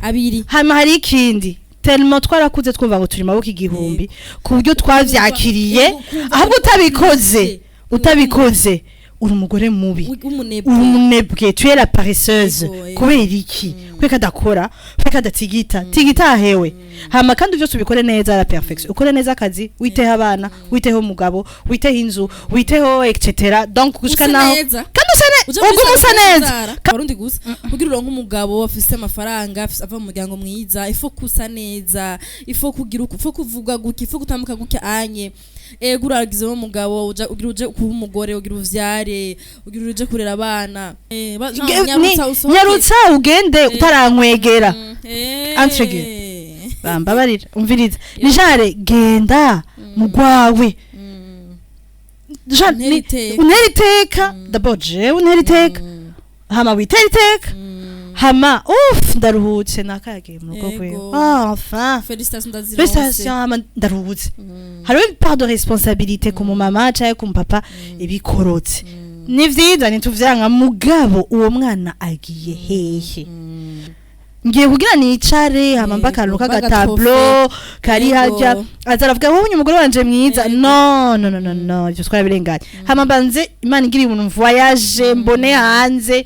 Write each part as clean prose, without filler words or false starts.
Abiri. Hama hari ikindi, tellement twarakuze twumva ngo turi maboko igihumbi, ku buryo twavyakiriye. Ukumva ahubwo utabikoze, utabikoze uri umugore mubi, w'umunebwe. Uri umunebwe, tu es la paresseuse. Yego. Kubera iki? Kubera adakora, kubera adatigita tigita hewe. Hama kandi byose ubikore neza à la perfection, ukore neza akazi, witeho abana, witeho umugabo, witeho inzu, witeho etc. Donc gushika Use naho neza. Kandi use Uje neza, uguma usa neza. Abarundi gusa, kugira uronke umugabo afise amafaranga, ava mu muryango mwiza, ifo kusa neza, ifo kugira ifo kuvuga gutya, ifo gutambuka gutya anye. Ego, uragize umugabo, uja ugira uje kuba umugore, ugira uvyare, ugira uje kurera abana. Nyarutsa usohoke. Nyarutsa ugende utarankwegera. Entre bambabarira, umviriza, ni genre genda mugwawe. Genre Untera iteka. Untera iteka d'abord, jewe untera iteka, hama witera iteka, hama uf, ndaruhutse, nakayagiye mu rugo kwewe. Ah, enfin. Félicitations, ndazironse. Félicitations, hama ndaruhutse. Hariho une part de responsabilité ku mumama canke ku mupapa ibikorotse. Ni vyiza, ntituvyanka, mugabo uwo mwana agiye hehe? Ngiye kugira nicare, hama mba akantu k'agatablo kari harya, aza aravuga: "Wowe umugore wanje mwiza." No, no, no, no, no, ivyo twarabirenganye. Hama mbanze Imana ingiriye umuntu, voyage, mbone hanze,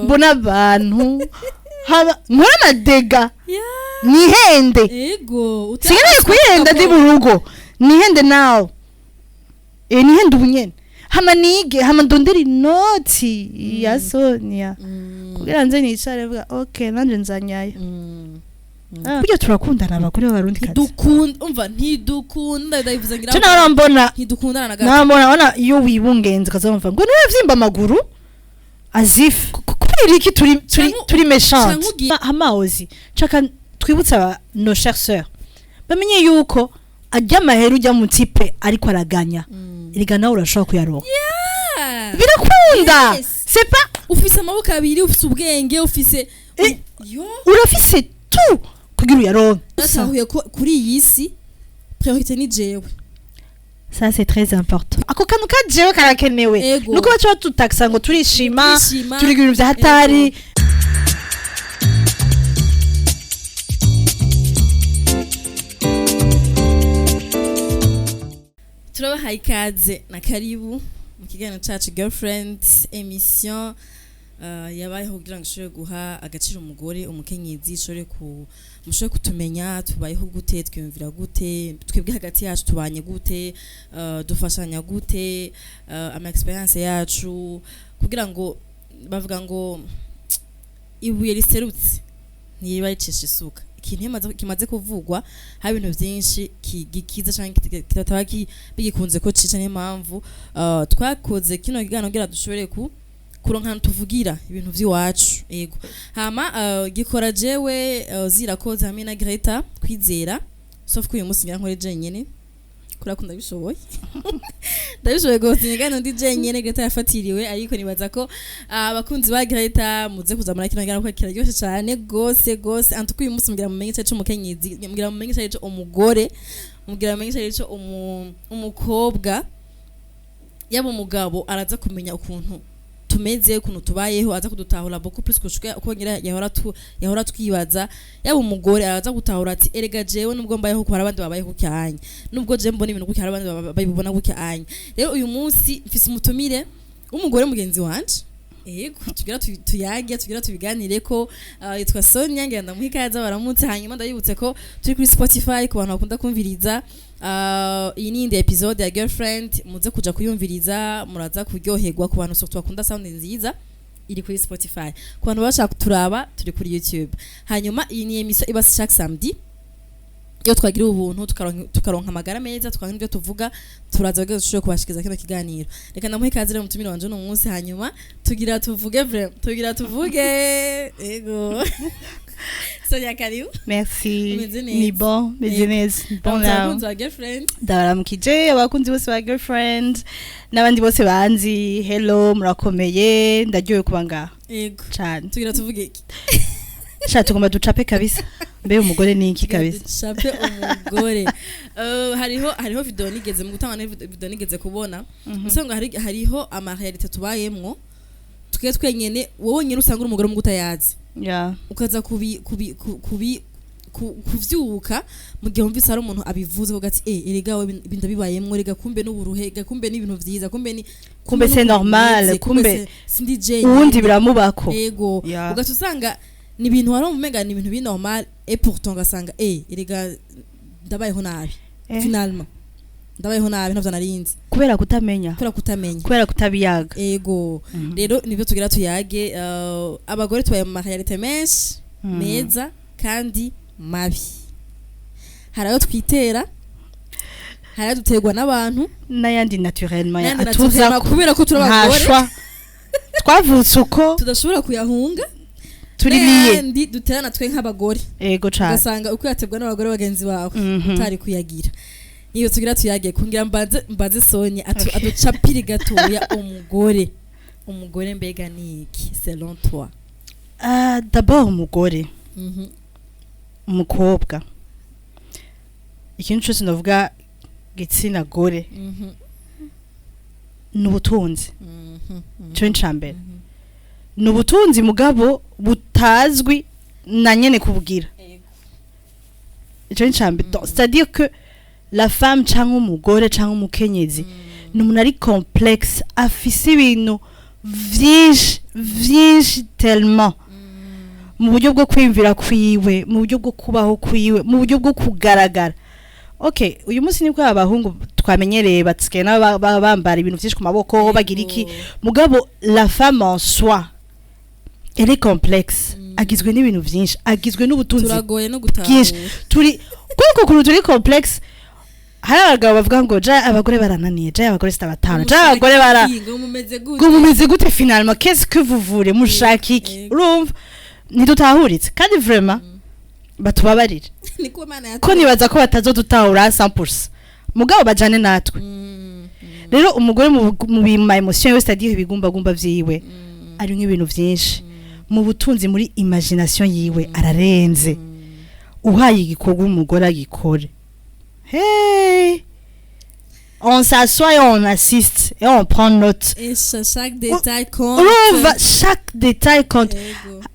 mbone abantu, hama nkore amadega, nihende. Sinkeneye kwihenda ndi mu rugo, nihende nawe, nihende ubu nyene, hama nige, hama ndondere inoti ya Sonia kugira nze nicare mvuga: "Okay, nanje nzanyayo." Burya turakundana, abagore b'Abarundi kazi. Ntidukunda, umva, ntidukunda, ndabivuze ngira. Je nawe mbona Ntidukundana na gato. Nawe mbona iyo wibungenze ukazumva ngo niwe vyimba amaguru azif. Kubera iki turi turi méchante? Canke ugiye- Hamaozi nshaka twibutse aba nos chères sœurs bamenye yuko ajya amahera ujya mu type ariko araganya, erega nawe urashobora kuyaronka. Birakunda. C'est pas Ufise amaboko abiri, ufise ubwenge, ufise yo. Urafise tout kugira uyaronke. Natahuye ko kuri iyi si priorité ni jewe. Ça, c'est très important, ako kantu ka jewe karakenewe. Nuko baca batutakisa ngo turishima, Turishima. turi ibintu vya hatari. Turabahaye ikaze na karibu mu kiganiro cacu Girlfriend émission, yabayeho kugira ngo ishobore guha agaciro umugore, umukenyezi, ishobore ku mushobore kutumenya tubayeho gute, twiyumvira gute, twebwe hagati yacu tubanye gute, dufashanya gute, ama expérience yacu, kugira ngo bavuga ngo ibuye riserutse ntiriba ricisha isuka. Ikintu iyo kimaze kuvugwa, hari ibintu byinshi gikiza canke kitataba bigikunze ko cica. Niyo mpamvu twakoze kino kiganiro kugira dushobore ku kuronka ahantu tuvugira ibintu vy'iwacu. Yego, hama gikora jewe, Zirakoze, hamwe na Greta Kwizera, sauf ko uyu munsi ngira nkore jenyene kubera ko ndabishoboye, ndabishoboye gose ikiganiro ndi jenyene. Greta yafatiriwe, ariko nibaza ko abakunzi ba Greta muze kuza muri kino kiganiro kuko kiraryoshe cane gose gose. Antuko uyu munsi mugira mumenye ico umukenyezi, mugira mumenye ico umugore, mugira mumenye ico umukobwa, yaba umugabo araza kumenya ukuntu tumeze, ukuntu tubayeho, aza kudutahura beaucoup plus kurusha uko ngira yahora twibaza. Yaba umugore araza gutahura ati: "Erega jewe nubwo mbayeho ko hari abandi babayeho cyane, nubwo je mbona ibintu gutya, hari abandi babibona gutya anye." Rero uyu munsi mfise umutumire w'umugore mugenzi wanje. Yego, tugira tuyage, tugira tubiganire ko yitwa Sonia. Ngira ndamuha ikaze baramutse. Hanyuma ndabibutse ko turi kuri Spotify ku bantu bakunda kumviriza. Iyi ni indi episode ya Girlfriend, muze kuja kuyumviriza, muraza kuryoherwa. Ku bantu surtout bakunda sound nziza, iri kuri Spotify. Ku bantu bashaka kuturaba, turi kuri YouTube. Hanyuma iyi ni émission iba chaque samedi. Iyo twagira ubuntu tukaronka amagara meza, tukaronka ibyo tuvuga, turaza kugira dushobore kubashikiza kino kiganiro. Reka ndamuhe ikaze rero umutumire wanje uno munsi, hanyuma tugira tuvuge, vraiment tugira tuvuge. Ego Sonia, karibu. Merci. Umeze neza? Ni bon, meze neza, bon Abakunzi now. ba Girlfriend. Ndabaramukije abakunzi bose ba Girlfriend n'abandi bose banzi. Hello, murakomeye? Ndaryohewe kuba ngaha. Cane. Tugira tuvuge iki? Sha, tugomba ducape kabisa. Mbe umugore ni iki kabisa? Ducape umugore. Hariho video nigeze mu gutanga, video nigeze kubona, usanga hariho ama réalité tubayemwo twe twenyene, wowe nyene usanga uri umugore mu gutayazi. Ukaza kubi kubi ku- kubi kuvyuka mu gihe wumvise hari umuntu abivuze, uvuga ati: "Eh, erega we, ibi ndabibayemwo, erega kumbe n'uburuhe, erega kumbe n'ibintu vyiza, kumbe ni Kumbe c'est n'ukuntu normal, bimeze, kumbe sindi jenyine." Uwundi biramubako. Ego. Ugaca usanga ni ibintu wari umenga ni ibintu binormal, et pourtant ugasanga: "Eh, erega ndabayeho nabi." Finalement ndabayeho nabi, ntavyo narinzi. Kubera kutamenya. Kubera kutamenya. Kubera kutabiyaga. Ego. Rero nibyo tugira tuyage. Abagore tubaye mu maréalités menshi, meza kandi mabi. Hari ayo twitera, hari ayo duterwa n'abantu, n'ayandi naturellement n'ayandi atuza naturellement kubera ko turi abagore. Ntashwa, twavutse uko. Tudashobora kuyahunga. Turi liye. N'ayandi duterana twe nk'abagore, Ego cane. ugasanga uko yaterwa n'abagore bagenzi bawe utari kuyagira. Niyo tugira tuyage. Kungira mbanze Sonia aducapire gatoya umugore. Umugore mbega ni iki selon toi? Ah, d'abord umugore, umukobwa, ikintu cyose ndavuga gitsina gore, ni ubutunzi. Cyo ni icambere, ni ubutunzi, mugabo butazwi na nyene kubugira. Ico ni icambere. Donc, c'est-à-dire que la femme canke umugore canke umukenyezi ni umuntu ari complexe, afise ibintu vyinshi vyinshi tellement, mu buryo bwo kwiyumvira kwiwe, mu buryo bwo kubaho kwiwe, mu buryo bwo kugaragara. Okay, uyu munsi nibwo abahungu twamenyereye basigaye nabo bambara ibintu vyinshi ku maboko, bagira iki, mugabo la femme en soi, elle est complexe. Agizwe n'ibintu vyinshi, agizwe n'ubutunzi Turagoye no bwinshi. gutahura. Turi kuko ukuntu turi complexe, hari abagabo bavuga ngo: "Ja abagore barananiye, ja abagore sitabatanu, ja abagore bara ngo mumeze gute?" Ngo mumeze gute finalement? Qu'est-ce que vous voulez? Mushaka iki? Urumva ntidutahuritse kandi vraiment batubabarire. Niko Imana. Ko nibaza ko batazodutahura 100%, mugabo bajane natwe. Rero umugore mu bima émotion yose, c'est-à-dire ibigumbagumba vyiwe, ari nk'ibintu vyinshi mu butunzi, muri imagination yiwe ararenze. Uhaye igikorwa umugore agikore, hey, on s'assoit et on assiste et on prend note. Et chaque détail compte. Urumva, chaque détail compte.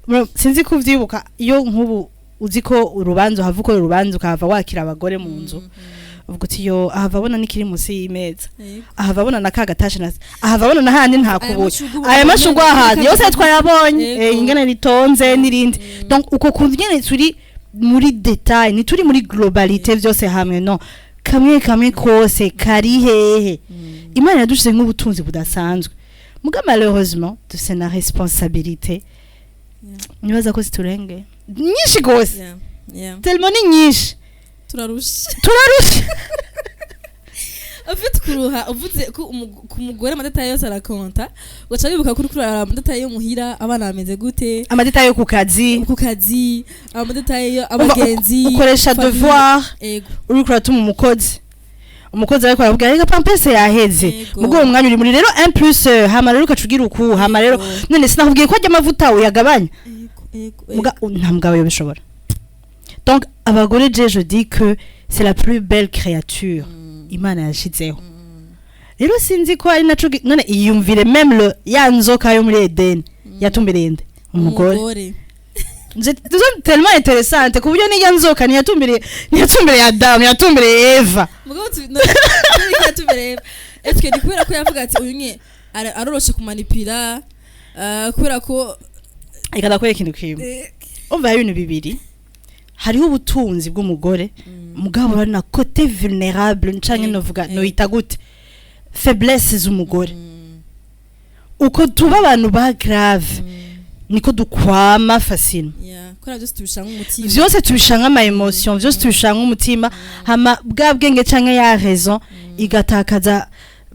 Yego. Sinzi ko uvyibuka, iyo nk'ubu uzi ko urubanza uhava ukora urubanza, ukahava wakira abagore mu nzu, uvuga uti: "Yo, ahava abona n'ikiri munsi y'imeza, ahava abona na ka gatashe na ahava abona na handi ntakubuye, aya mashurwe ahantu yose twayabonye." Yego. Ingene ritonze n'irindi. Donc uko kuntu nyene turi muri détail, ntituri muri globalité vyose hamwe, no kamwe kamwe kose kari hehe. Imana yadushize nk'ubutunzi budasanzwe, muga malheureusement dufise na responsabilité nibaza ko ziturenge nyinshi gose. Tellement ni nyinshi. Turarusha. Turarusha. Ufite kuruha, uvuze ko ku mugore amadétails yose arakonta, ugaca wibuka kuri kurara amadétails yo muhira, abana bameze gute, Amadétails yo ku kazi. Ku kazi, amadétails yo Umva, abagenzi, ukoresha famille. Devoir. Ego. Uriko uratuma umukozi ariko arabwira: "Reka, pampers yaheze." Mugo uwo mwanya uri muri rero 1 plus, hama rero ukaca ugira uku, hama rero none sinakubwiye ko ajya amavuta uyagabanya. Ego, ego. Muga nta mugabo yobishobora. Donc abagore, je dis que c'est la plus belle créature Imana yashizeho. Rero sinzi ko ari naco none iyumvire, même le ya nzoka yo muri Eden yatumbereye nde? Umugore. Umugore. Nous sommes tellement intéressante ku buryo n'ijya nzoka ntiyatumbereye Adamu, yatumbereye Eva. Mugabo tu no tubereye, est-ce ni kubera ko yavuga ati: "Uyu nye aroroshe kumanipira," kubera ko Reka ndakwereka ikintu kimwe. Umva, hari ibintu bibiri: hariho ubutunzi bw'umugore, mugabo hari na côté vulnérable canke novuga noyita gute, faiblesse z'umugore. Uko tuba abantu ba grave, niko dukwama facilement. Yeah, kubera byose tubishanga umutima. Vyose tubishanga ama émotion, vyose tubishanga umutima, hama bwa bwenge canke ya raison igatakaza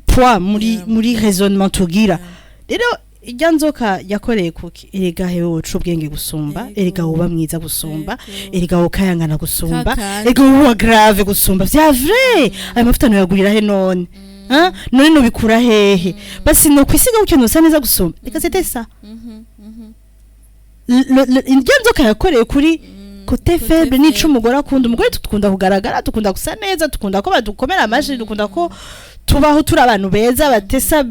poids muri muri raisonnement tugira. Rero ijya nzoka yakoreye kuki? Erega hewe woca ubwenge gusumba, erega woba mwiza gusumba, erega wokayangana gusumba, Kakandi. erega woba grave gusumba. Vya vrai, ayo mavuta noyagurira he none? Hein? None nobikura hehe? Basi nokwisiga gutyo nosa neza gusumba. Reka, c'était ça. Irya nzoka yakoreye kuri côté côté faible, nico faible. umugore akunda. Umugore dukunda kugaragara, dukunda gusa neza, dukunda ko badukomera amashi, dukunda ko tubaho turi abantu beza, batesa,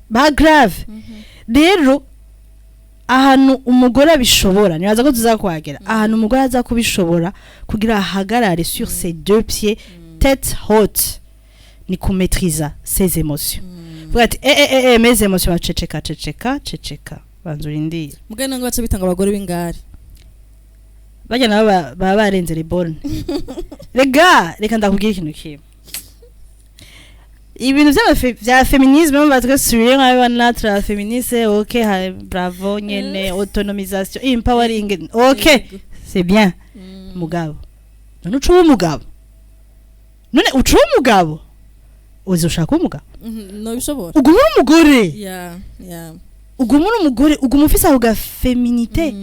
ba grave. Rero Ahantu umugore abishobora, nibaza ko tuzakwagera ahantu umugore aza kubishobora kugira ahagarare sur ses deux pieds, tête haute, ni kumaîtriser ses émotions. Vuga ati: "Eh, eh, eh, eh, mes émotions, ceceka, ceceka, ceceka, banza urindire." Mugani ngo baca bitanga abagore b'ingare. Bajya nabo baba barenze les bornes. Rega reka ndakubwira ikintu kimwe: ibintu vya féminisme, mba twese nk'abana turi féministe, ok, bravo nyene, autonomisation, empowering, ok, c'est bien. Mugabo none uca uba umugabo, none uca uba umugabo, uzi ushaka umugabo? No bishobora. Uguma uri umugore. Ya. Uguma uri umugore, uguma ufise ako ga féminité.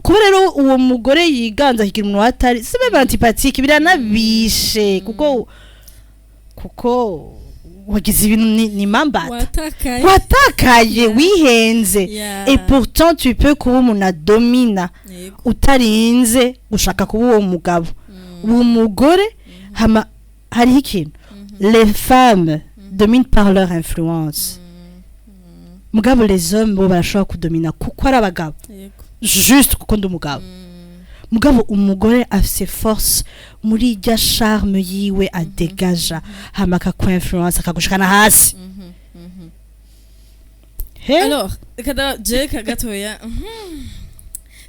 Kuba rero uwo mugore yiganza akigira umuntu atari, c'est même antipathique, biranabishe, kuko wagize ibintu ni mambata. Watakaye. Watakaye. Wihenze. Et pourtant tu peux kuba umuntu adomina utarinze gushaka kuba uwo mugabo, uwo mugore. Hama hariho ikintu: les femmes dominent par leur influence, mugabo les hommes bo barashobora kudomina kuko ari abagabo, juste kuko ndi umugabo. Mugabo umugore afise force muri irya charme yiwe adegaja, hama akakuinfluence, akagushikana hasi. He. Alors kada je kagatoya,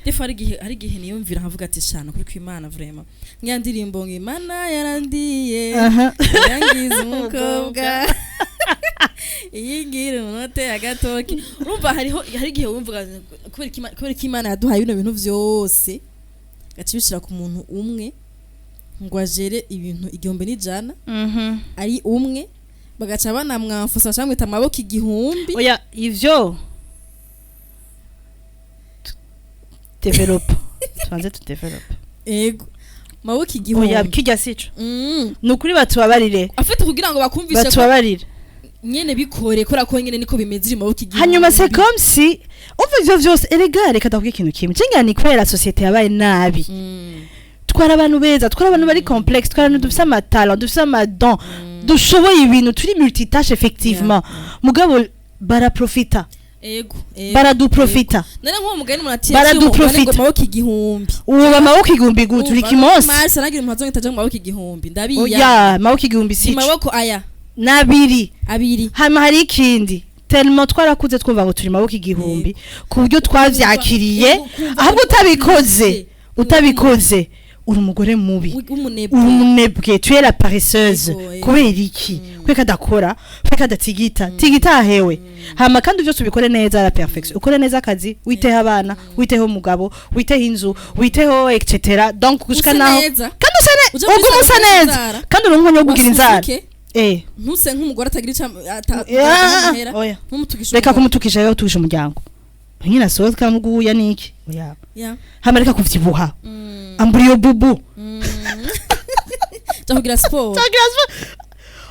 des fois hari igihe niyumvira nkavuga ati: "Shana kuri kw'Imana, vraiment ngiya ndirimbo ngo Imana yarandiye, yangize umukobwa, iyi ngira umunota agatoki." Urumva hariho hari igihe wumva kubera ko Imana yaduhaye bino bintu vyose, gaca bishira ku muntu umwe ngo agere ibintu 1001 ari umwe, bagaca banamwamfusa, baca bamwita amaboko 1000. Oya, ivyo développe, tubanze tudéveloppe. Ego, maboko Oya, 1000. kirya sico. Ni ukuri, batubabarire. Afite kugira ngo bakumvishe ko Batubabarire. nyene bikore kora ko nyene niko bimeze, iri maboko 1000. Hanyuma c'est comme si umva ivyo vyose. Erega reka ndakubwira ikintu kimwe cenga: ni kubera société yabaye nabi. Twara abantu beza, twara abantu bari complexe, twara abantu dufise amatalent, dufise amadon, dushoboye ibintu, turi multitâche effectivement, mugabo baraprofita. Ego. Baraduprofita. None nk'uwo mugani umuntu ati Baraduprofita. ngo maboko 1000. Ubu amaboko 1000 gute? Uri kimosi. Masi aragira umuntu azongita aja mu maboko 1000, ndabiya. Oya, amaboko 1000 si sico. Maboko aya. N'abiri. Abiri. Hama hari ikindi: tellement twarakuze twumva ngo turi maboko 1000, ku buryo twavyakiriye. Kumva Ahubwo utabikoze uri umugore mubi. W'umunebwe. Uri umunebwe, tu es la paresseuse. Ego. Kubera iki? Kubera adakora, kubera adatigita tigita hewe. Hama kandi byose ubikore neza à la perfection, ukore neza akazi, witeho abana, witeho umugabo, witeho inzu, witeho etc. Donc gushika Use naho neza. kandi use neza. Uje muri Uguma usa salon neza. inzara. Kandi uri umwanya wo kugira inzara. Wasusuke. Ntuse nk'umugore atagira icyo Yeah, amahera. Oya. Ntumutukishe Reka umugabo. kumutukisha rero, utukisha umuryango nyine asohoka muguya niki? Oya. Hama reka kuvyibuha. Ambura iyo bubu. Ja kugira siporo. Ugira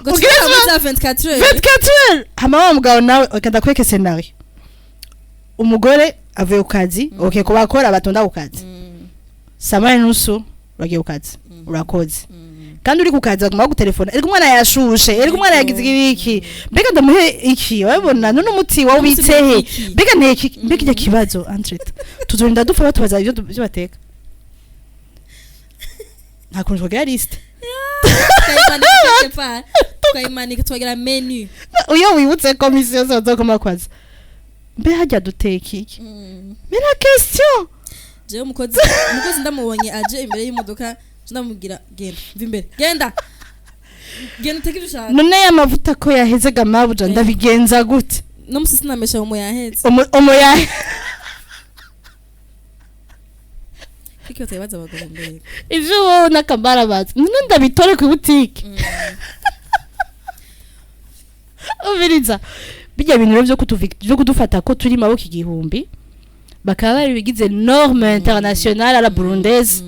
Ugira siporo. za 24 heures. 24 heures. Hama wa mugabo nawe, reka ndakwereke scénario: umugore avuye ku kazi, okay, ku bakora batonda ku kazi, 7:30 uragiye ku kazi, urakoze, kandi uri ku kazi baguma bagutelefona: "Erega umwana yashushe, erega umwana yagize ibiki, mbega ndamuhe iki?" Urabibona none umuti wawe ubitse he? Iki? Mbega nteke iki? Mbega ijya kibazo entrete tuzorinda dupfa batubaza ivyo bateka. Nta kuntu twagira liste. Tukayimanika quelque part. Tukayimanika, tukagira menu. Iyo wibutse ko misi yose bazokoma kwaza: "Mbe harya duteka iki?" Mais la question! Jewe umukozi ndamubonye aje imbere y'imodoka, ndamubwira: "Genda, mva imbere, genda, genda uteke ibyo ushaka." "None ya mavuta ko yaheze gamabuja, ndabigenza gute?" No musi sinamesha umu yaheze. Umu ya Kuko batabibaza abagabo mbere. Ivyo wowe n'akambara bazi, none ndabitore ku butike? Umviriza, bijya bintu rero vyo kudufata ko turi maboko 1000, bakaba bari bigize norme internationale à la burundaise.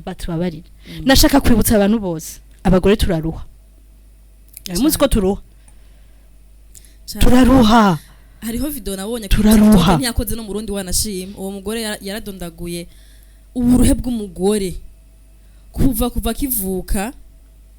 Batubabarire. Nashaka kwibutsa abantu bose: abagore turaruha. Uyu munsi ko turuha. Turaruha. Hariho video nabonye kuri Turaruha. TikTok, ntiyakoze no mu Burundi wanashima. Uwo mugore yaradondaguye uburuhe bw'umugore kuva akivuka.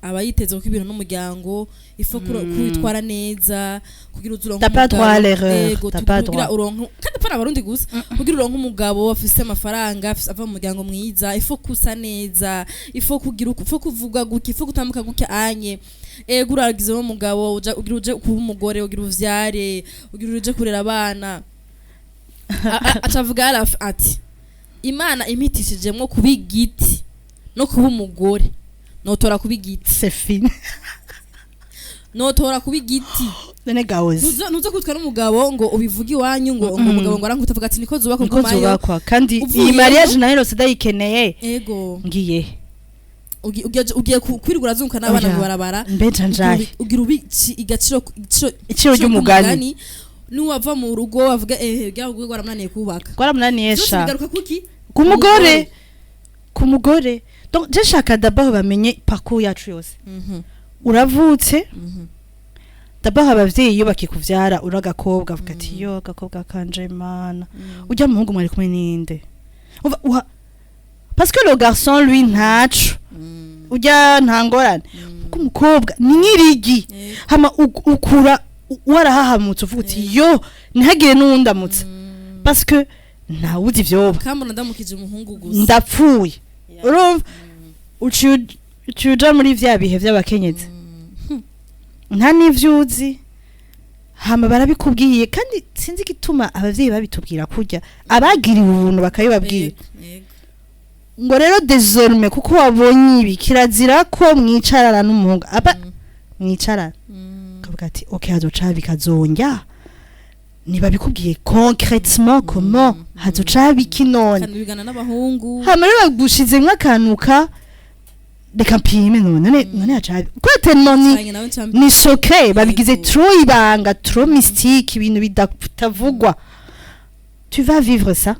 Aba yiteze ko ibintu n'umuryango, il faut kwitwara neza kugira uzuronke. T'as pas droit à l'erreur, Ego, t'as pas kugira droit. uronke, kandi apana abarundi gusa, kugira uronke umugabo afise amafaranga, ava mu muryango mwiza, il faut kusa neza, il faut kugira il faut kuvuga gutya, il faut gutambuka gutya anye. Ego, uragize umugabo, uja ugira uje kuba umugore, ugira uvyare, ugira uje kurera abana. Acavuga ati: "Imana impitishijemwo kuba igiti no kuba umugore, notora kuba igiti." C'est fini. Notora kuba igiti. None gahoze. Ntuzo kwitwa n'umugabo ngo ubivuge iwanyu ngo umugabo ngo arankuta, avuga ati: "Niko zubakwa." Niko Gumayo. zubakwa kandi. Uvuyeyo. Iyi mariage nayo yose ndayikeneye. Ego. Ngiye. Ugiye kwirirwa urazunguka n'abana Oya. mu barabara. Mbe njaye. Ugira ubici igaciro igaciro. Iciro ry'umugani. Nuwava mu rugo avuga: "Eh, rya rugo rwaramunaniye kubaka." Rwaramunaniye. Byose Sha. bigaruka kuki? Ku mugore, ku mugore. Donc je shaka d'abord bamenye parcours yacu yose. Uravutse, d'abord abavyeyi iyo bakikuvyara uri agakobwa, avuga ati: "Yo, agakobwa kanje, mana, ujya muhungu mwari kumwe ninde?" Umva, parce que le garçon, lui, ntaco ujya, nta ngorane, kuko umukobwa ni nk'irigi. Hama ukura warahahamutse, uvuga uti: "Yo, ntihagire n'uwundamutsa," parce que ntawuzi ivyoba. Kambona ndamukije umuhungu gusa. Ndapfuye. Urumva uciye uja muri vya bihe vy'abakenyezi, nta n'ivyo uzi. Hama barabikubwiye, kandi sinzi igituma abavyeyi babitubwira kurya, abagiriwe ubuntu bakabibabwira. Yego, yego. Ngo rero désormais, kuko wabonye ibi, kirazira ko mwicarana n'umuhungu aba mwicarana. Ukavuga ati: "Ok, hazoca bikazonja." Ntibabikubwiye concrètement comment hazoca biki none. Kandi bigana n'abahungu. Hama rero bagushizemwo akantu ka reka mpime none, none haca kuko tellement ni Canke nawe ncambi. Ni secret babigize, Yego. trop ibanga, trop mystique, ibintu bitavugwa. Tu vas vivre ça.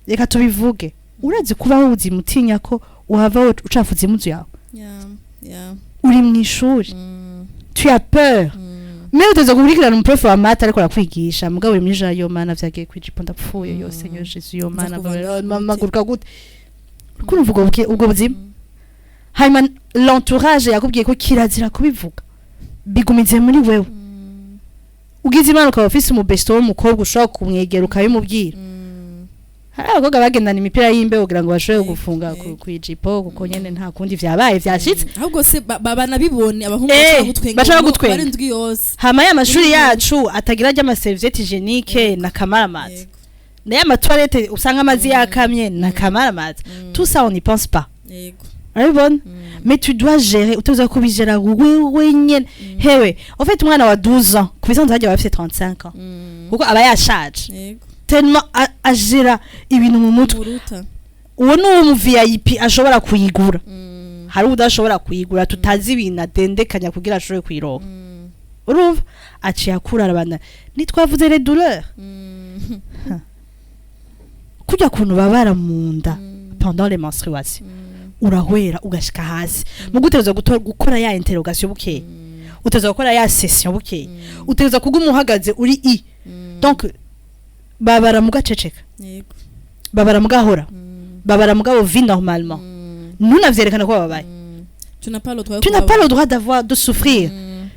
Reka tubivuge, urazi kubaho ubuzima utinya ko uhava ucafuza impuzu yawe. Uri mu ishuri, tu as peur, mais uteza gukurikirana umu prof wa maths ariko arakwigisha, mugabo uri muri yo: "Mana, vyagiye kwijipo, ndapfuye, yo Seigneur Jésus, yo Mana." Nza kuva Maguruka gute? Uriko urumva ubwo buzima? Hanyuma l'entourage yakubwiye ko kirazira kubivuga, bigumize muri wewe. Ugize imana ukaba ufise umubesto w'umukobwa ushobora kumwegera ukabimubwira. Hari abakobwa bagendana imipira y'imbeho kugira ngo bashobore gufunga kw'ijipo, kuko nyene nta kundi, vyabaye vyashitse. Ahubwo se banabibone abahungu bashobora gutwenga. Bashobora ngo gutwenga. bari indwi yose. Hama ya mashuri yacu atagira ry'ama serviettes hygiéniques na kamaramaza, nayo ama toilettes usanga amazi yakamye na kamaramaza, tout ça on n'y pense pas. Urabibona? Mais tu dois gérer, utoza kubigera wewe nyene. Hewe, en fait, umwana wa 12 ans ku bisanzwe hajya aba afite 35 ans, kuko aba yashaje tellement agera ibintu mu mutwe. Muruta. Uwo ni uwo mu VIP ashobora kuyigura. Hari udashobora kuyigura, tutazi ibintu adendekanya kugira ashobore kuyironka. Urumva aciye akura, arabana, ntitwavuze les douleurs, kurya kuntu babara mu nda pendant les menstruations, urahwera ugashika hasi mu gutegerezwa gukora ya interrogation bukeye, utegerezwa gukora ya session bukeye, utegerezwa kuguma uhagaze uri i donc babara mugaceceka, babara mugahora, babara mugabo vie normalement, ntunavyerekana ko bababaye. Tu n'as pas le droit. Tu n'as pas le droit d'avoir de souffrir.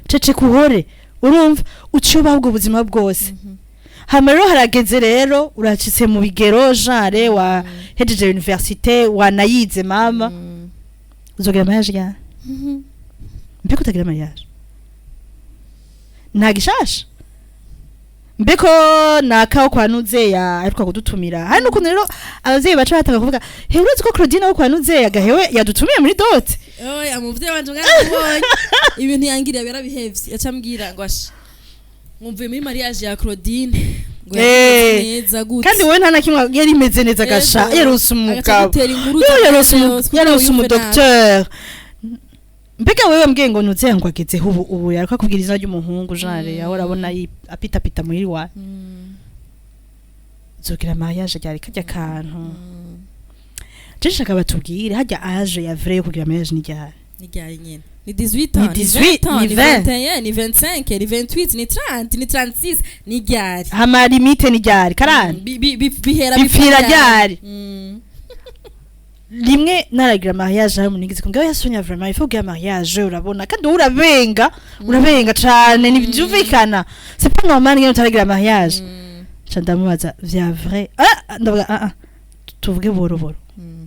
Ceceka uhore. Urumva uciye ubaho ubwo buzima bwose. Hama rero harageze rero, uracitse mu bigero, genre wahejeje université, wanayize, mama, uzogira mariage ryari? Mbega utagira mariage nta gishasha? Mbeko nakaho kwa Nuzeya aheruka kudutumira, hari n'ukuntu rero abavyeyi baca batanga kuvuga: "He, urazi ko Claudine wo kwa Nuzeya gahewe yadutumiye muri dot?" Oya, umuvyeyi wanje mwarabonye ibintu yangiriye, yarabihevye. Yaca ambwira ngo: "Asha, mwumvuye muri mariage ya Claudine ngo yagenze neza gute?" Kandi wowe nta na kimwe, yari imeze neza gasha. Yego. Yarose Agaca umugabo. agutera inkuru Yo, yarose zose kugira yarose wiyumve nabi. umudocteur. Mbega wewe wambwiye ngo Nuzeya ngo agezeho ubu yariko akubwira izina ry'umuhungu, genre yahora abona apitapita muhiri wawe. Uzogira mariage ryari? Karya kantu je nshaka batubwire, harya âge ya vrai yo kugira mariage ni ryari? Ni ryari nyene? Ni 18 ans? Ni 18, 20 ans? Ni Ni 20. 21, ni 25, ni 28, ni 30, ni 36, ni ryari? Hama limite ni ryari karani? Bihera Bipfira ryari? Rimwe naragira mariage, hari umuntu yigeze kumbwira: "Oya Sonia, vraiment il faut kugira mariage, urabona kandi wowe urabenga, urabenga cane, ntibyumvikana, c'est pas normal ngene utaragira mariage." Nca ndamubaza: "Vya vrai?" Ah, ndavuga: "Ah ah, tuvuge buhoro buhoro.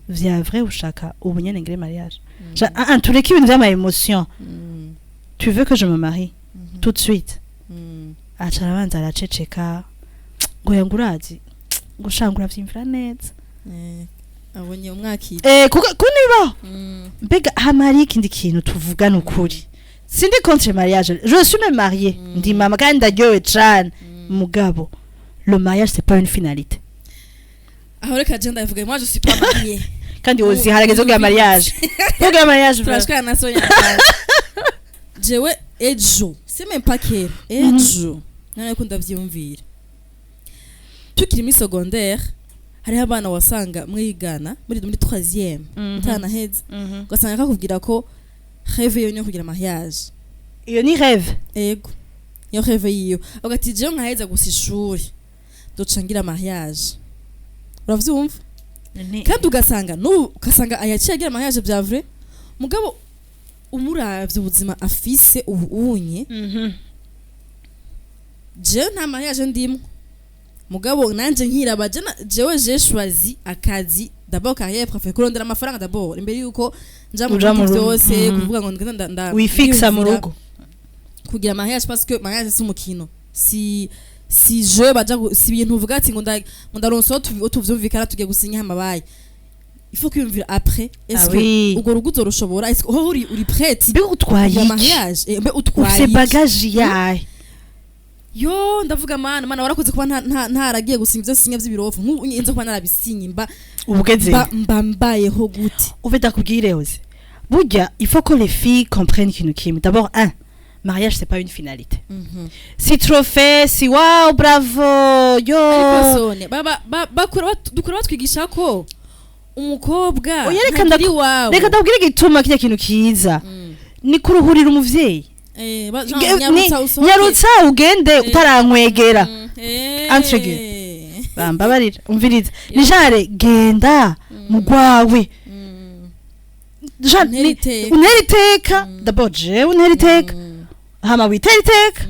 Vya vrai ushaka ubu nyene ngire mariage?" Nca: "Ah ah, tureke ibintu vy'ama émotion. Tu veux que je me marie tout de suite?" Aca arabanza araceceka, ngo yangu urazi, ngo shanga uravyimvira neza. Eh, abonye umwakira. Eh, kuko nibaho. Mbega hama hari ikindi kintu tuvugana ukuri: sindi contre mariage, je suis même mariée, ndi mama kandi ndaryowe cane. Mugabo le mariage, c'est pas une finalité. Aho reka je ndavuga, moi je suis pas mariée. Kandi uzi harageze kugira mariage, kugira mariage. Turashwana na Sonia. Jewe ejo, c'est même pas kera, ejo none ko ndavyiyumvira, tukiri muri secondaire, hariho abana wasanga mwigana muri troisième, utanaheze, ugasanga kakubwira ko rêve yiwe niyo kugira mariage. Iyo ni rêve. Ego, iyo rêve yiwe, ugati jewe nkaheza gusa ishuri doca ngira mariage, uravyumva? Kandi ugasanga n'ubu, ugasanga ayaciye agira mariage vya vrai. Mugabo umuravye ubuzima afise ubu unye, jewe nta mariage ndimwo, mugabo nanje nkiraba jewe j'ai choisi akazi d'abord, carrière préférée, kurondera amafaranga d'abord imbere yuko nja mu Uja mu bindi rugo. vyose, kuvuga ngo ngenda nda Wifixa mu ndiyumvira rugo. kugira mariage, parce que mariage si umukino, si je baja si ibintu uvuga ati ngo ndaronsa aho tuvyumvikana, tugiye gusinya amabaye. Il faut kwiyumvira après, est-ce Ah que oui. urwo rugo uzorushobora? Est-ce que ho uri prête Mbega utwaye kugira iki? mariage? Mbe utwaye Ufise iki? bagage yahe? Yo, ndavuga: mana, mana, warakoze kuba ntaragiye gusinya ivyo sinya vy'ibirofu. Nk'ubu nza kuba narabisinye, mba Ubugeze mba mbayeho gute? Uve ndakubwire oze, burya il faut que les filles comprennent ikintu kimwe. D'abord, un mariage, c'est pas une finalité, si trophée, si wow, bravo, yo. Ariko Sonia, baba bakura dukura batwigisha ko umukobwa Oya, reka ntakiri iwawe. Reka ndabwire igituma kirya kintu kiza ni kuruhurira umuvyeyi. Nyarutsa usohoke. Nyarutsa ugende utarankwegera. Entre bambabarira, umviriza, ni genre genda mugwawe. Genre Untera iteka. Untera iteka d'abord, jewe untera iteka, hama witera iteka,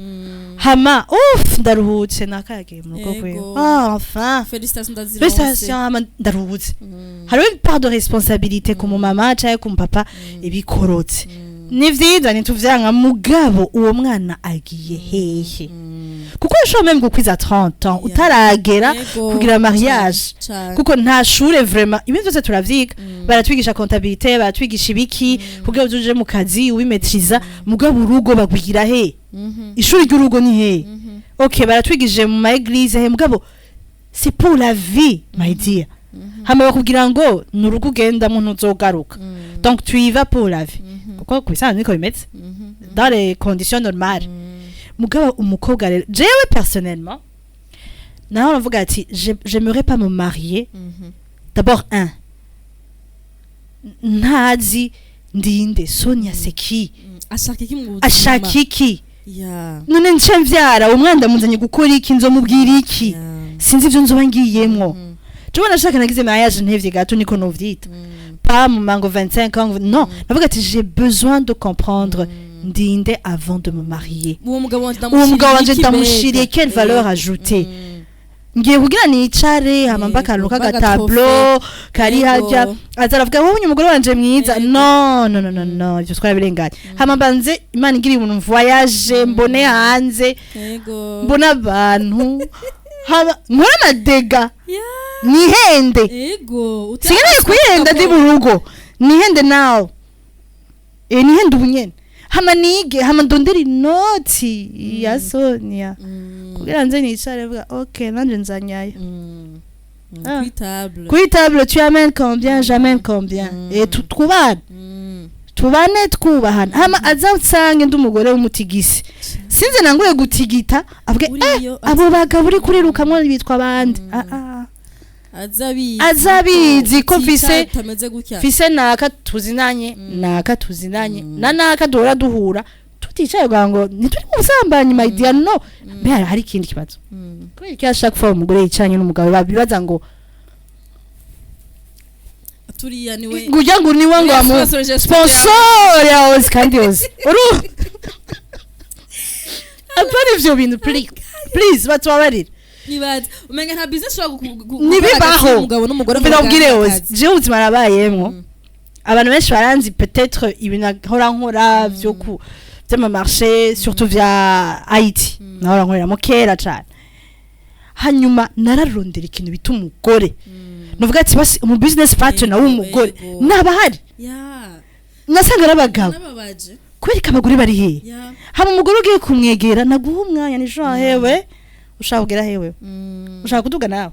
hama uf, ndaruhutse, nakayagiye mu rugo kwiwe. Yego. Ah, enfin. Félicitations, ndazironse. Félicitations, hama ndaruhutse. Hariho une part de responsabilité ku mumama canke ku mupapa ibikorotse. Ni vyiza, ntituvyanka, mugabo uwo mwana agiye hehe? Kuko ushobora même gukwiza 30 ans utaragera kugira mariage. Cane. Kuko nta shure vraiment, ibintu vyose turavyiga, baratwigisha comptabilité, baratwigisha ibiki kugira ngo uje mu kazi ubimaîtriza, mugabo urugo bagwigira he? Ishuri ry'urugo ni he? Ok, baratwigishije mu ma église he, mugabo c'est pour la vie, my dear. Hama bakubwira ngo ni urugo ugendamo ntuzogaruka, donc tu y vas pour la vie, kuko ku bisanzwe niko bimeze dans les conditions normales. Mugabo umukobwa rero, jewe personnellement naho navuga ati j'aimerais pas me marier d'abord, un, ntazi ndinde Sonia, c'est qui? Ashaka iki mu buzima? Ashaka iki? None nce mvyara umwana ndamuzanye gukora iki? Nzomubwira iki? Sinzi ivyo nzoba ngiyemwo. Jewe nashaka, nagize mariage ntevye gato, niko novyita, pas mu mango 25 ans, non. Navuga ati j'ai besoin de comprendre ndinde avant de me marier. Uwo mugabo wanje Uwo mugabo wanje iki ndamushiriye mbega? quelle valeur ajoutée? Ngiye kugira nicare hama mba akantu k'agatablo kari harya, aza aravuga: "Wabonye umugore wanje mwiza?" No, no, no, no, no, ivyo twarabirenganye. Hama mbanze Imana ingiriye umuntu, voyage, mbone hanze, mbone abantu, hama nkore amadega, nihende. Sinkeneye kwihenda ndi mu rugo, nihende nawe, nihende ubu nyene, hama nige, hama ndondere inoti ya Sonia kugira nze nicare mvuga: "Ok, nanje nzanyayo." Ah. Kuri table. Kuri table, tu amènes combien, j'amène combien, et twubahane, tubane twubahana. Hama aza usange ndi umugore w'umutigisi, sinze nanguye gutigita, avuge: Uriyo, "Abo bagabo uri kurirukamwo bitwa bande?" Ah, ah. Azabizi. Azabizi ko tameze gutya. Fise naka tuzinanye, naka tuzinanye, na naka duhora duhura, tuticaye kugira ngo ntituri mu busambanyi, my dear, no. Mbe hari ikindi kibazo? Kubera iki à chaque fois umugore yicaranye n'umugabo babibaza ngo Turiya niwe. Ngujya ngo niwe ngo amu Sponsor. Sponsor ya Ozi, kandi Ozi uru apana ivyo bintu, please, please, batubabarire. Nibaza umenga nta business ushobora gukora Ntibibaho. hagati y'umugabo n'umugore ngo Mbabwire baganire Ozi, akazi. jewe ubuzima nabayemwo, abantu benshi baranzi, peut-être ibintu nkora nkora vyo ku vy'ama marché, surtout vya IT, nahora nkoreramo kera cane. Hanyuma nararondera ikintu bita umugore, nuvuga ati basi umu business partner w'umugore nabahari, nasanga ari abagabo. Nababaje. Kubera ko abagore bari hehe? Hama umugore ugiye kumwegera, naguha umwanya ni jean, hewe ushaka kugera hewe, ushaka kuduga nawe.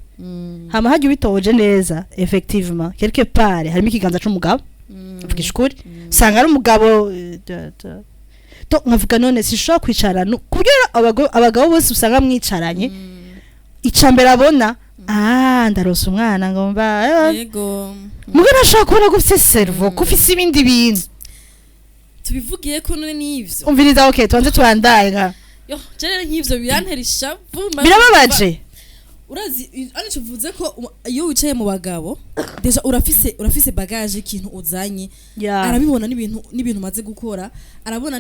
Hama hajya ubitoje neza, effectivement, quelque part harimo ikiganza c'umugabo. Mvugisha ukuri, usanga ari umugabo, to nkavuga none sinshobora kwicara ku buryo rero abagabo bose usanga mwicaranye, icambere abona, ah, ndaronse umwana ngomba, mugo ntashobora kubona ko ufise cerveau, ko ufise ibindi bintu. Tubivugiye ko none n'ivyo. Umviriza, okay, tubanze tubandaye nka Yo, je rero nk'ivyo birantera ishavu. Birababaje. Urazi ano tuvuze ko iyo wicaye mu bagabo, déjà urafise bagage, ikintu uzanye. Arabibona n'ibintu umaze gukora, arabona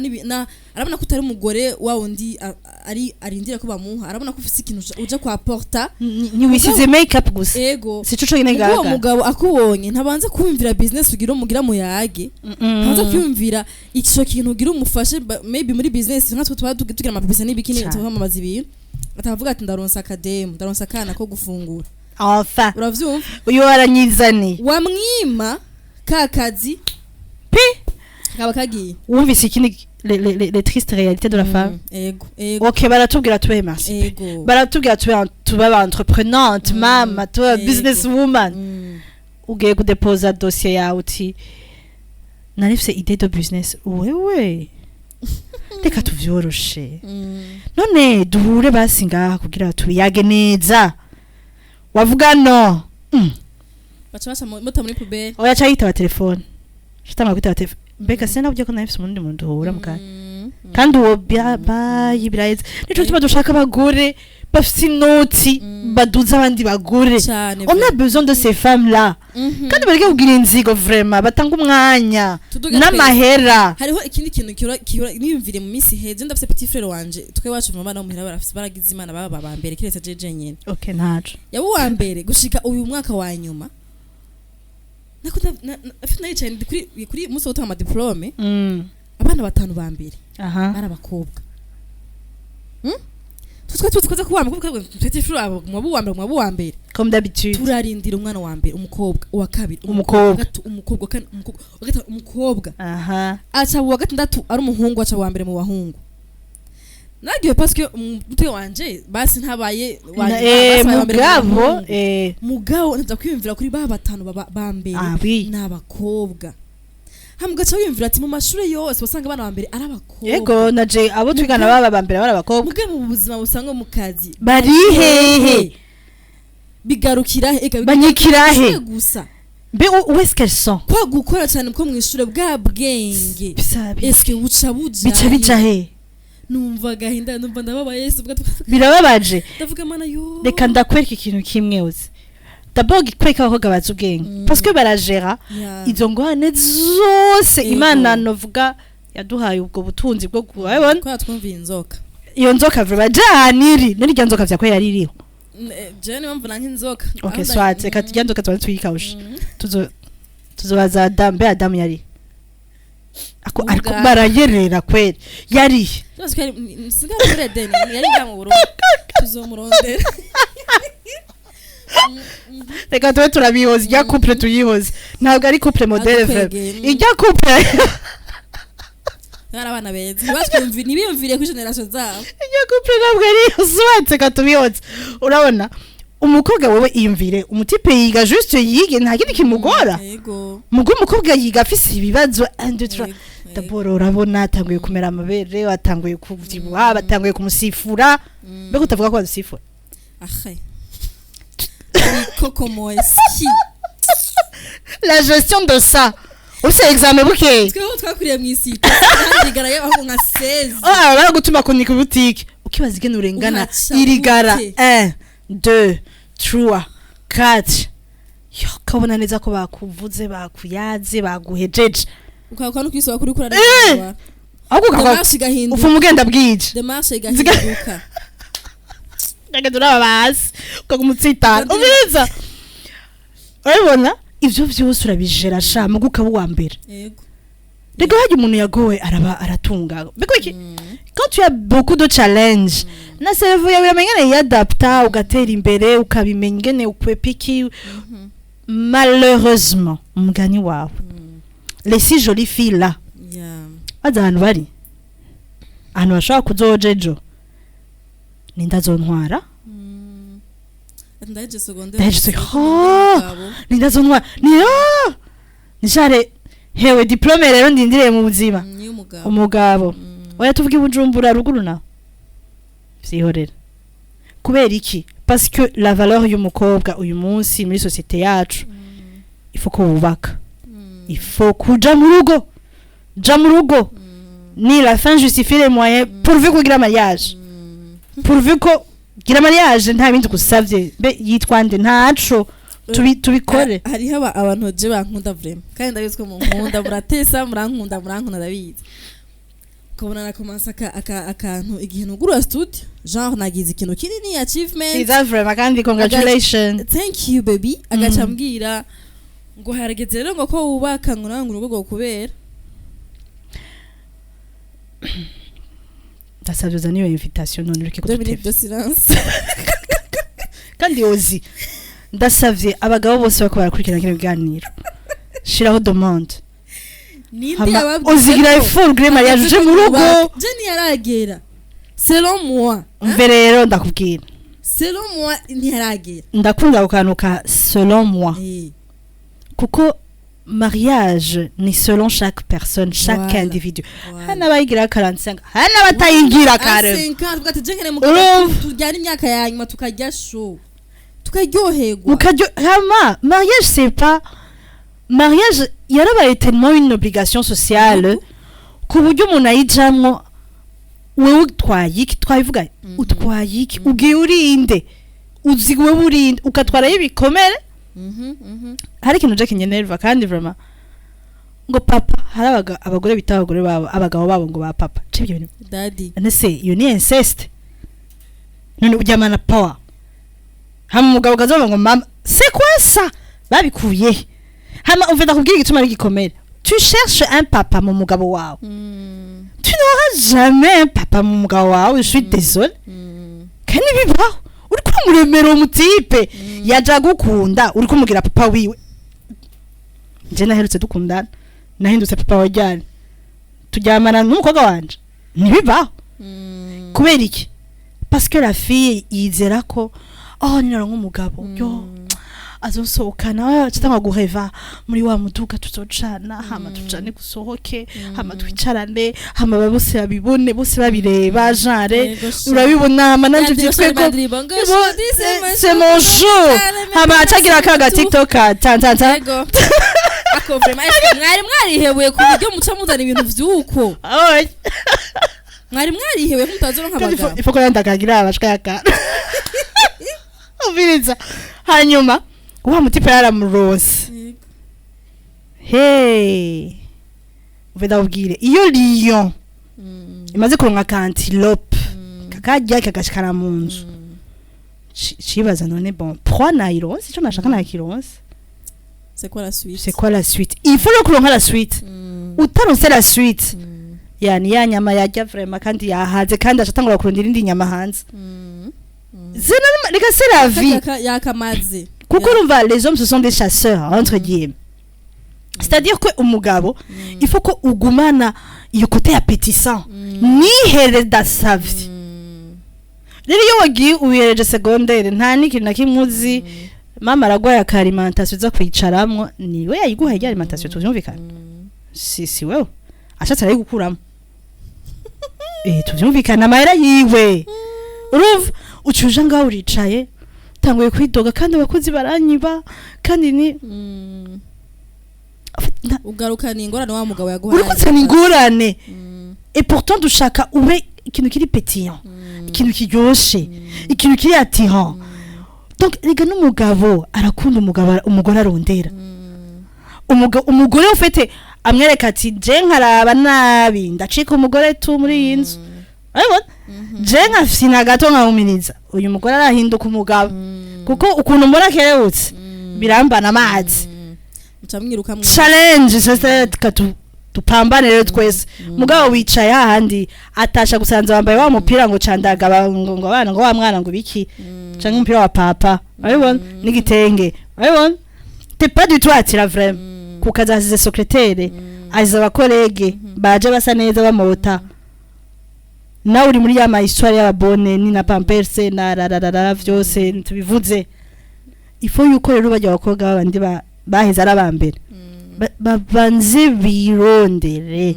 arabona ko utari umugore wa wundi ari arindira ko bamuha, arabona ko ufise ikintu uja kwa porta. Ntiwisize make up gusa. Ego. Sico conyine. Ubwo uwo Garagara. mugabo akubonye, ntabanza kumvira business ugira umugira muyage, ntabanza kwiyumvira ico kintu ugira umufashe, maybe muri business, nkatwe tuba tugira ama publicité n'ibikini. Cane. Tukamamaza ibintu, atavuga ati ndaronsa akademu, ndaronsa akana ko gufungura. Enfin. Uravyumva? Uyu aranyizaniye. Wamwima ka kazi, pi kaba kagiye. Wumvise ikindi, les tristes réalités de la femme. Ego. Ok, baratubwira tube émancipée, baratubwira tube aba entreprenante, mama tube business woman. Ugiye kudepoza dossier yawe uti narifise idée de business, wewe reka tuvyoroshe, none duhure basi ngaha kugira tubiyage neza, wavuga no. Baca muta muri poubelle. Oya, ca yitaba telefone, shitanga kwitaba telefone, mbega sinabyo ko narifise umundi muntu duhura mukanya, kandi uwo bayi biraheze. Nico gituma dushaka abagore bafise inoti, baduza abandi bagore. Cane. On a besoin de ces femmes là kandi bareke kugira inzigo, vraiment, batanga umwanya Tuduge. n'amahera. Hariho ikindi kintu kihora niyumvire mu minsi iheze. Ndafise petit frère wanje, twe wacu mu bana bo muhira barafise, baragize Imana baba ba mbere, kiretse jeje nyene. Okay, ntaco. Yaba uwa mbere gushika uyu mwaka wa nyuma. Nako nayicaye ndi kuri umunsi wo gutanga ama diplôme, abana batanu ba mbere bari abakobwa. Twe tuzi ko uwa mbere, kuko petit frère abo mu uwa mbere, mu uwa mbere. Comme d'habitude. Turarindira umwana wa mbere umukobwa, uwa kabiri Umukobwa. uwa gatatu umukobwa, uwa kane umukobwa, uwa gatanu umukobwa, aca uwa gatandatu ari umuhungu, aca uwa mbere mu bahungu. Nagiwe parce que umutwe wanje basi ntabaye wa nyuma, basi abaye uwa mbere mu mugabo bahungu. Eh. Mugabo ntaza kwiyumvira kuri ba batanu ba mbere Ah oui. ni abakobwa. Hama ugaca wiyumvira ati mu mashuri yose wasanga abana ba mbere ari abakobwa. Yego, na je abo twigana baba ba mbere bari abakobwa. Mugabo mu buzima busangwa mu kazi Bari hehe? Bigarukira he? Eka, Banyikira he? gusa. Mbe où est-ce qu'elles sont? Kwa gukora cyane ko mw'ishure, bwa bwenge, eske buca buja Bica bija he? Numva agahinda, numva ndababaye, Yesu ubwo Birababaje. Ndavuga Mana yo. Reka ndakwereka ikintu kimwe uzi, d'abord kwereka abakobwa bazi ubwenge, parce que baragera izo ngorane zose. Imana novuga yaduhaye ubwo butunzi bwo kubabona. Ko yatwumviye inzoka. Iyo nzoka vraiment janiri none irya nzoka vyakwe yari iriho. Jewe niyo mvuna nk'inzoka. Okay, soit reka irya nzoka tubanze tuyikawushe, tuzo tuzobaza Adamu, mbe Adamu yari ako ariko Ubwa- barayerera kweri yari. Tuzi ko singa muri Edeni, yari ngaha mu Burundi, tuzomurondera. Reka tube turabihoza irya couple, tuyihoze, ntabwo ari couple modèle vraiment. Adukwegeye. Irya couple. Bari abana beza, ntibiyumvire kuri génération zabo. Irya couple ntabwo ari soit, reka tubihoze. Urabona umukobwa, wewe iyumvire, umu type yiga juste yige, nta kindi kimugora. Mugo umukobwa yiga afise ibibazo 1 2 3. D'abord urabona atanguye kumera amabere, atanguye kuvyibuha, batanguye kumusifura. Mbega utavuga ko badusifura? Ahe, koko moeski. La gestion de ça, ufise examen bukeye. Tweho twakuriye mu isi ndigara y'abaho nka 16. Ah, baragutuma kunika butike, ukibaza ingene urengana Uhaca irigara. gute? 1 2 3 4. Yo, ukabona neza ko bakuvuze, bakuyaze, baguhejeje. Ukaba no kwisaba kuri kuri. Ahubwo ukaba Démarche igahinduka. Ufa umugenda bwije. Démarche igahinduka. Ukagenda uraba hasi, ukaguma utsitara. Ubiriza, urabibona, ivyo vyose urabijera sha, mugu ukaba uwa mbere. Rega harya umuntu yagowe araba aratunga biko iki. Quand tu as beaucoup de challenge na cerveau yawe iramenya ingene yiyadapta, ugatera imbere, ukabimenya ingene ukwepa iki. Malheureusement, umugani wawe, les six jolies filles là, baza ahantu bari, ahantu bashobora kuzoja ejo, ninde azontwara? Ati ndaheje secondaire. Ndaheje. Oh! Ninde azontwara? Ni ah! Nishare hewe diplôme rero ndindiriye mu buzima. Niyo mugabo. Umugabo. Oya, tuvuge i Bujumbura, ruguru naho vyihorera. Kubera iki? Parce que la valeur y'umukobwa uyu munsi muri société yacu, il faut ko wubaka, il faut kuja mu rugo, ja mu rugo. Ni la fin justifie les moyens, pourvu kugira mariage, pourvu ko gira mariage, nta bindi gusavye. Mbe yitwa nde? Ntaco tubikore. Hariho abantu je bankunda vraiment, kandi ndabizi ko munkunda, muratesa, murankunda, murankunda, ndabizi. Ukabona na commence akantu igihe nugurura studio, genre nagize ikintu kinini, achievement. Ciza vraiment, kandi congratulations. Thank you, baby. Agaca ambwira ngo harageze rero ngo ko wubaka, ngo nawe ngo urugo rwokubera. Ndasavye uzane iyo invitation none, ureke 2 minutes kudutevya. de silence. Kandi ozi, ndasavye abagabo bose bako barakurikirana kino kiganiro, shiraho demande. Ninde Hama yababwiye uzigira ko effort ugire mariage, uje mu rugo? Je ntiyaragera selon moi. Umve rero, ndakubwira. Selon moi ntiyaragera. Ndakunda ako kantu ka "selon moi", kuko mariage ni selon chaque personne, chaque individu. Hari n'abayigira 45, hari n'abatayigira kare. 50, tuvuga ati je nkene Urumva? tujyana imyaka ya nyuma, tukarya show, tukaryoherwa. Mukaryo hama mariage, c'est pas mariage yarabaye tellement une obligation sociale ku buryo umuntu ayijamwo. Wewe utwaye iki? Twabivuga, utwaye iki? Ugiye urinde, uzi wewe urinde, ukatwarayo ibikomere. Hari ikintu je kinyenerva kandi vraiment, ngo papa. Hari abagore bita abagore babo, abagabo babo ngo ba papa. Ce ibyo bintu Daddy. none se iyo ni inceste? None uryamana power, hama umugabo ukazovuga ngo mama, c'est quoi ça? Babikuye he? Hama umve, ndakubwira igituma ari igikomere. Tu cherches un papa mu mugabo wawe, tu n'auras jamais un papa mu mugabo wawe, je suis désolée. Kandi bibaho, uriko uramuremera uwo mutipe yaje agukunda, uriko umugira papa wiwe. Nje naherutse dukundana, nahindutse papa wa ryari? Turyamana n'umukobwa wanje? Ntibibaho. Kubera iki? Parce que la fille yizera ko oh, ninaronka umugabo, yo azosohokana, cyangwa guheva muri wa muduga tuzocana, hama tujane gusohoke, hama twicarane, hama bose babibone, bose babireba, genre urabibona, hama nanje vyitwe ko c'est mon jour, hama acagira akaga TikTok ka tan tan tan. Yego. Ako vraiment, est-ce que mwari mwarihebuye ku buryo muca muzana ibintu vy'uko? Oy. Mwari mwarihebuye ko mutazoronka Kandi abagabo? ifo ko yandakagira abashwa yakara umviriza. Hanyuma wa mutipe yaramuronse. Hey, uve ndakubwire, iyo lion imaze kuronka ka antilope, kakarya kagashikana mu nzu, cibaza none: bon, proie nayironse, ico nashaka nakironse. C'est quoi la suite? C'est quoi la suite? Il faut no kuronka la suite. Utaronse la suite, yani ya nyama yarya vraiment, kandi yahaze, kandi acatangura kurondera indi nyama hanze. C'est normal reka, c'est la vie. Yakamaze. Kuko urumva, les hommes, ce sont des chasseurs entre guillemets, c'est-à-dire que umugabo, il faut ko ugumana iyo côté appétissant, nihere dasavye. Rero iyo wagiye ubihereje secondaire, nta n'ikintu na kimwe uzi, mama aragwaye aka alimentation uza kwicaramwo, niwe yayiguhaye irya alimentation, tuvyumvikane. Si wewe ashatse arayigukuramo, tuvyumvikane, amahera yiwe. Urumva ucuja ngaho uricaye, utanguye kwidoga, kandi abakozi baranyiba, kandi ni Ugarukana ingorane wa mugabo yaguhaye. Uriko uzana ingorane, et pourtant dushaka ube ikintu kiri pétillant, ikintu kiryoshe, ikintu kiri attirant. Donc rega n'umugabo arakunda umugabo, umugore arondera. Umugore ufite amwereka ati: "Je nkaraba nabi ndacika umugore tu muri iyi nzu." Urabibona, je nkafyina gato nkahumiriza, uyu mugore arahinduka umugabo, kuko ukuntu mbona akerebutse birambana amazi. Muca mwiruka mwe. Challenge sasa, tupambane rero twese. Mugabo wicaye hahandi atasha gusanza wambaye wa mupira ngo candaga, ngo abana, ngo wa mwana, ngo biki, canke umupira wa papa, urabibona, n'igitenge, urabibona, t'es pas du tout attirant vraiment. Kukaza hasize secrétaire, azize aba collègues baje basa neza bamota, nawe uri muri ya ma histoire y'ababone ni na pampers na rararara vyose tubivuze. Ifo yuko rero bajya abakobwa babandi baheze ari abambere, babanze birondere: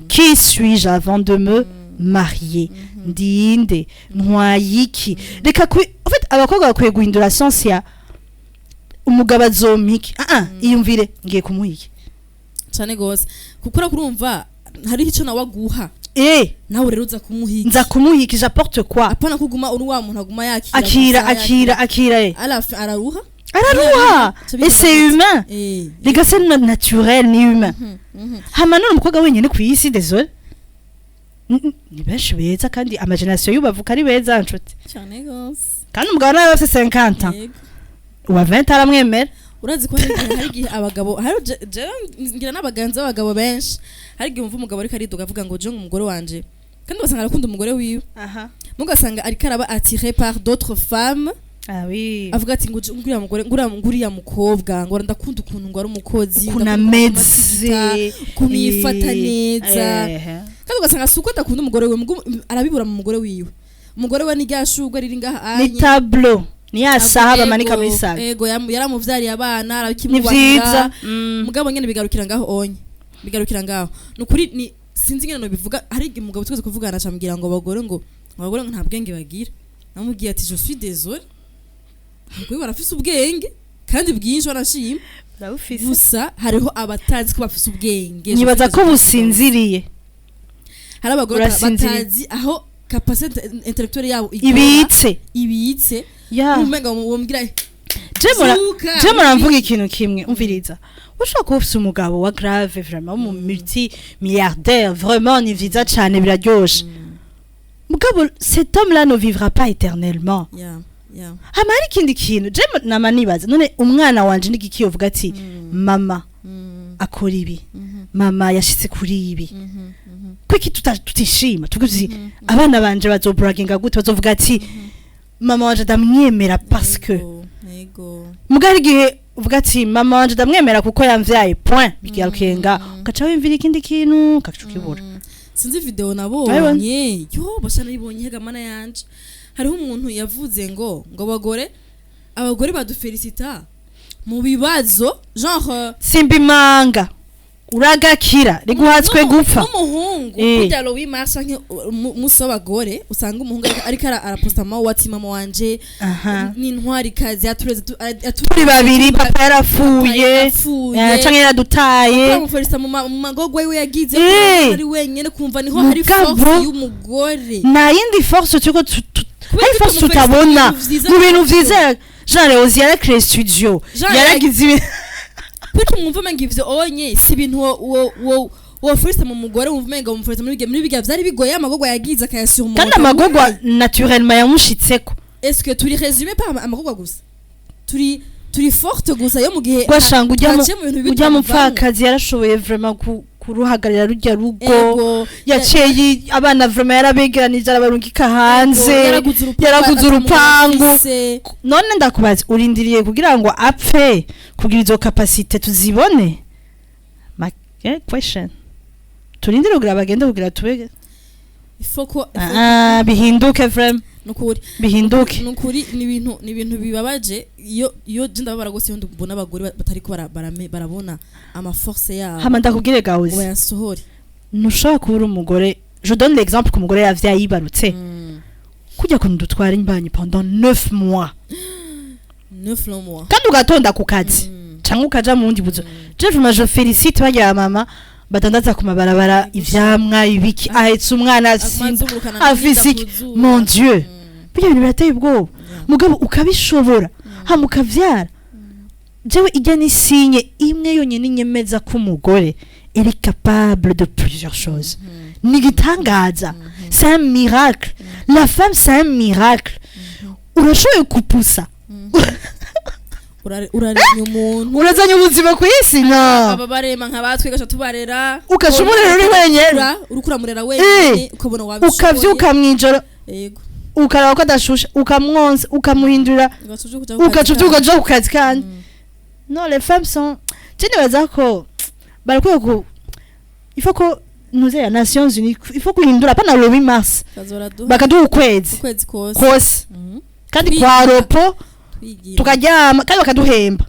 qui suis-je avant de me marier? Ndinde? Ntwaye iki? Reka en fait abakobwa bakwiye guhindura sens ya umugabo azompa iki. Ah ah, iyumvire: ngiye kumuha iki? Cane gose, kuko urumva hariho ico nawe aguha. Nawe rero uza kumuha iki? Nza kumuha iki? J'apporte quoi? Apana kuguma uri wa muntu aguma yakira akira gusa, akira akira à la fin araruha. Araruha. Et c'est humain. Les gars, c'est naturel ni humain. Hama none umukobwa wenyine ku isi? Désolé, ni benshi beza kandi ama génération y'ubavuka ari beza, nshuti. Cane gose. Kandi umugabo nawe afite 50 ans, uwa 20 aramwemera. Urazi ko hari igihe abagabo, hari jewe ngira n'abaganzi b'abagabo benshi, hari igihe umva umugabo ariko ariduga avuga ngo je ngo umugore wanje, kandi ugasanga arakunda umugore wiwe, mugasanga ariko araba attiré par d'autres femmes. Ah oui. Avuga ati ngo nguriya mugore, nguriya mukobwa, ngo ndakunda ukuntu ngo ari umukozi, ukuntu ndakunda ukuntu ameze, amatita, ukuntu yifata neza. Kandi ugasanga si uko adakunda umugore wiwe, arabibura mu mugore wiwe. Umugore we ni rya shurwe riri ngaha ni anye. Tableau ni ya saha Ego, bamanika muri salle. Ego, yaramuvyariye abana, ni arabikimubahira. vyiza. Mugabo nyene bigarukira ngaho onye, bigarukira ngaho. Nukuri ni sinzi ingene nobivuga. Hari igihe umugabo twese kuvugana acambwira ngo abagore, ngo abagore ngo nta bwenge bagira. Namubwiye ati: "Je suis désolé, abagore barafise ubwenge kandi bwinshi, barashima." Barabufise. Gusa hariho abatazi ko bafise ubwenge. Nibaza ko businziriye. Hari abagore Urasinziriye. batazi aho capacité intellectuelle yabo igera, ibitse. Ibitse. Ya. Umenga womubwira Je "Zuka, muramvuga ikintu kimwe, umviriza: ushobora kuba ufise umugabo wa grave vraiment, mu multi milliardaire, vraiment ni vyiza cane, biraryoshe, mugabo cet homme là ne vivra pas éternellement. Yeah. Hama hari ikindi kintu je nama nibaza: none umwana wanje n'igiki yovuga ati mama akora ibi, mama yashitse kuri ibi? Kuki tutishima? Tuvuga tuti abana banje bazobraginga gute? Bazovuga ati mama wanje ndamwemera parce que Ego, ego. Muga hari igihe uvuga ati mama wanje ndamwemera kuko yamvyaye, point, bigarukiye nga, ugaca wimvira ikindi kintu, ugaca ukibura. Sinzi video Ayibona. nabonye, yo basha nayibonye hega mana yanje. Hariho umuntu yavuze ngo abagore badufelicita mu bibazo, genre simba imanga uragakira riguhatswe gupfa. N'umuhungu kurya Louis Mars canke umunsi w'abagore, usanga umuhungu ariko araposta mama ati mama wanje ni intwari kazi yatureze turi babiri, papa yarapfuye. Yarapfuye. Canke yaradutaye. Bamufelicita mu magogwa yiwe yagize ari wenyene, kumva niho hari Mugabo, force y'umugore. Nta yindi force turiko Kubera hari ko force tumufelicita tutabona mu bintu vyiza. Mu bintu vyiza, Jean Leozi yarakire studio, Jean yaragize ibi. Kuko mwumva umenga ivyo onye si ibintu wo felicita mu mugore, wumva umenga umufelicita muri bijya vyari bigoye, amagogwa yagize akayasurmonta. Kandi amagogwa naturellement yamushitseko. Est-ce que turi résumé par amagogwa gusa? Turi forte gusa yo mu gihe Gwashanga ujya mu twaciye mu bintu bibi ujya tukabivamwo. Mupfakazi yarashoboye vraiment kuruhagarira rujya rugo. Ego. Yaciye abana vraiment yarabegeranije, arabarungika hanze. Yaraguze urupangu, yaraguze urupangu. atamufise. None ndakubaza, urindiriye kugira ngo apfe kugira izo capacité tuzibone? Ma question, turindire kugira bagende kugira tube Il faut ko ah, bihinduke vraiment. Nukuri. Bihinduke. Nukuri ni ibintu bibabaje iyo je ndababara gose iyo mbona abagore batariko barabona ama force yabo Hama ndakubwire ngo gawuzi, bayasohore. Ntushobora kuba uri umugore, je donne l'exemple ku mugore yavyaye, yibarutse, kujya kuntu dutwara imbanyi pendant 9 mois. 9 longs mois. Kandi ugatonda ku kazi cyangwa ukaja mu wundi buzo. Je vraiment je félicite barya mama badandaza ku mabarabara ivyamwa, ibiki, ahetse umwana, sinda afise iki, mon Dieu, bijya bintu birateye ubwoba, mugabo ukabishobora. Hama ukavyara. Jewe ijya ni signe imwe yonyine inyemeza ko umugore elle est capable de plusieurs choses. Ni igitangaza, c'est un miracle. La femme, c'est un miracle. Urashoboye kupusa. Uraremye umuntu. Urazanye ubuzima ku isi, no. Aba barema nka batwe gaca tubarera. Ugaca umurera uri wenyene. Uriko uramurera wenyene, ukabona wabishoboye. Ukavyuka mw'ijoro, ukaraba ko adashusha, ukamwonsa, ukamuhindura. Ugaca uja kuja ku kazi. Ugaca uvyuka Kandi. uja ku kazi. Kandi non, les femmes sont, je nibaza ko barakwiye ku, il faut ko nuze ya Nations Unies, il faut kuhindura pana le 8 mars. Bazoraduha Bakaduha ukwezi ukwezi kose. Kose. Kandi Twigira. kwa ropo. Twigira. Tukaryama kandi bakaduhemba.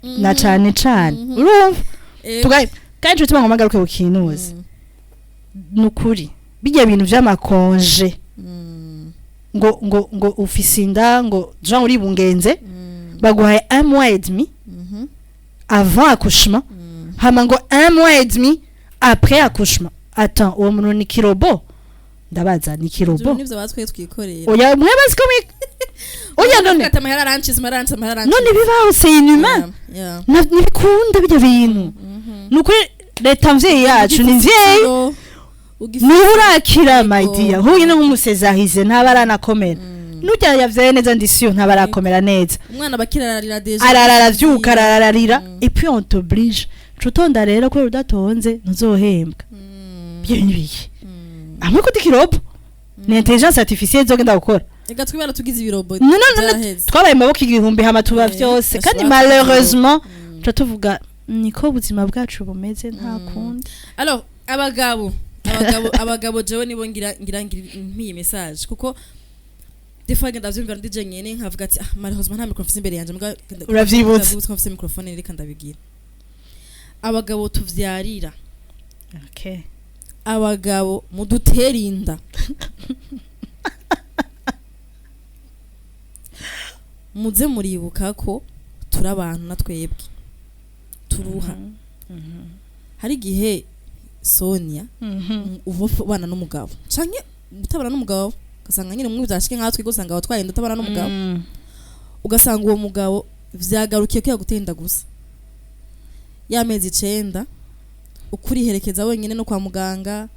Na cane cane. Urumva? Kandi ico ngo magaruke ku kinuzi. Nukuri bijya bintu vy'ama congés, ngo ufise inda, ngo Jean uri bungenze, baguhaye un mois et demi avant accouchement, hama ngo un mois et demi après accouchement. Attends, uwo muntu ni ki robot? Ndabaza, ni Ivyo ki robot? nivyo batwe twikorera. Oya, mwebazi ko oya, none Ati amahera arancitse, amahera arancitse, amahera arancitse. None bibaho, c'est inhumain. Ntibikunda bijya bintu. Nukuri leta mvyeyi yacu ni mvyeyi. Niba urakira, my dear, huye no nk'umusezahize, ntaba aranakomera. Nujya yavyaye neza, ndisiyo ntaba arakomera neza. Umwana bakirararira déjà. Arara, aravyuka, arararira, et puis on t'oblige cutonda. Rero kubera udatonze ntuzohembwa. Ibyo bintu biki amwe ko ki robot ni intelligence artificielle izogenda gukora? Reka twibara tugize ibi robots. No, no, no, no. Byaraheze. Twabaye mu maboko igihumbi, hama tuba vyose. Kandi bashobora malheureusement tuca tuvuga niko ubuzima bwacu bumeze, nta kundi. Alors abagabo jewe nibo ngira mpiye message, kuko des fois ngenda ndavyumvira ndi jenyene, nkavuga ati: "Ah, malheureusement nta micro mfise imbere yanje." Mbwa Uravyibutse. Ndavyibutse ko mfise microphone, reka ndabigira. Abagabo tuvyarira, abagabo mudutera inda, muze muribuka ko turi abantu na twebwe turuha. Hari igihe, Sonia, uba ubana n'umugabo canke utabana n'umugabo, ugasanga nyine mwe byashike nkatwe, ugasanga watwaye inda utabana n'umugabo, ugasanga uwo mugabo vyagarukiye ko yagutenda gusa y'amezi 9, ukuriherekeza wenyine no kwa muganga.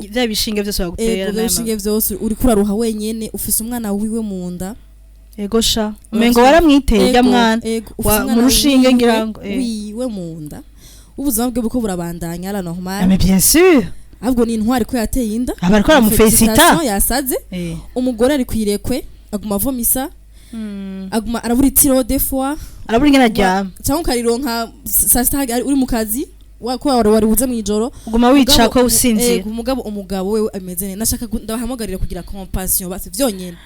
Bya bishinge byose bagutera. Ego, bishinge vyose, uriko uraruha wenyene, ufise umwana wiwe mu nda. Ego sha, umengo waramwiteye ujya mwana. Ego, ufise umwana mu rushinge ngira ngo. Wiwe mu nda, ubuzima bwe buko burabandanya ara Ah, normal. mais bien sûr. Ahubwo ni intwari ko yateye inda. Aba ariko aramufelicita. Félicitations, yasaze. Umugore ari kwirekwe, aguma avomisa, aguma arabura itiro des fois. Arabura ingene aryama. Cyangwa ukarironka saa sita uri mu kazi, ko wari buze mw'ijoro. Uguma wica ko usinzira. Umugabo wewe ameze neza. Nashaka ndabahamagarira kugira compassion basi vyonyene,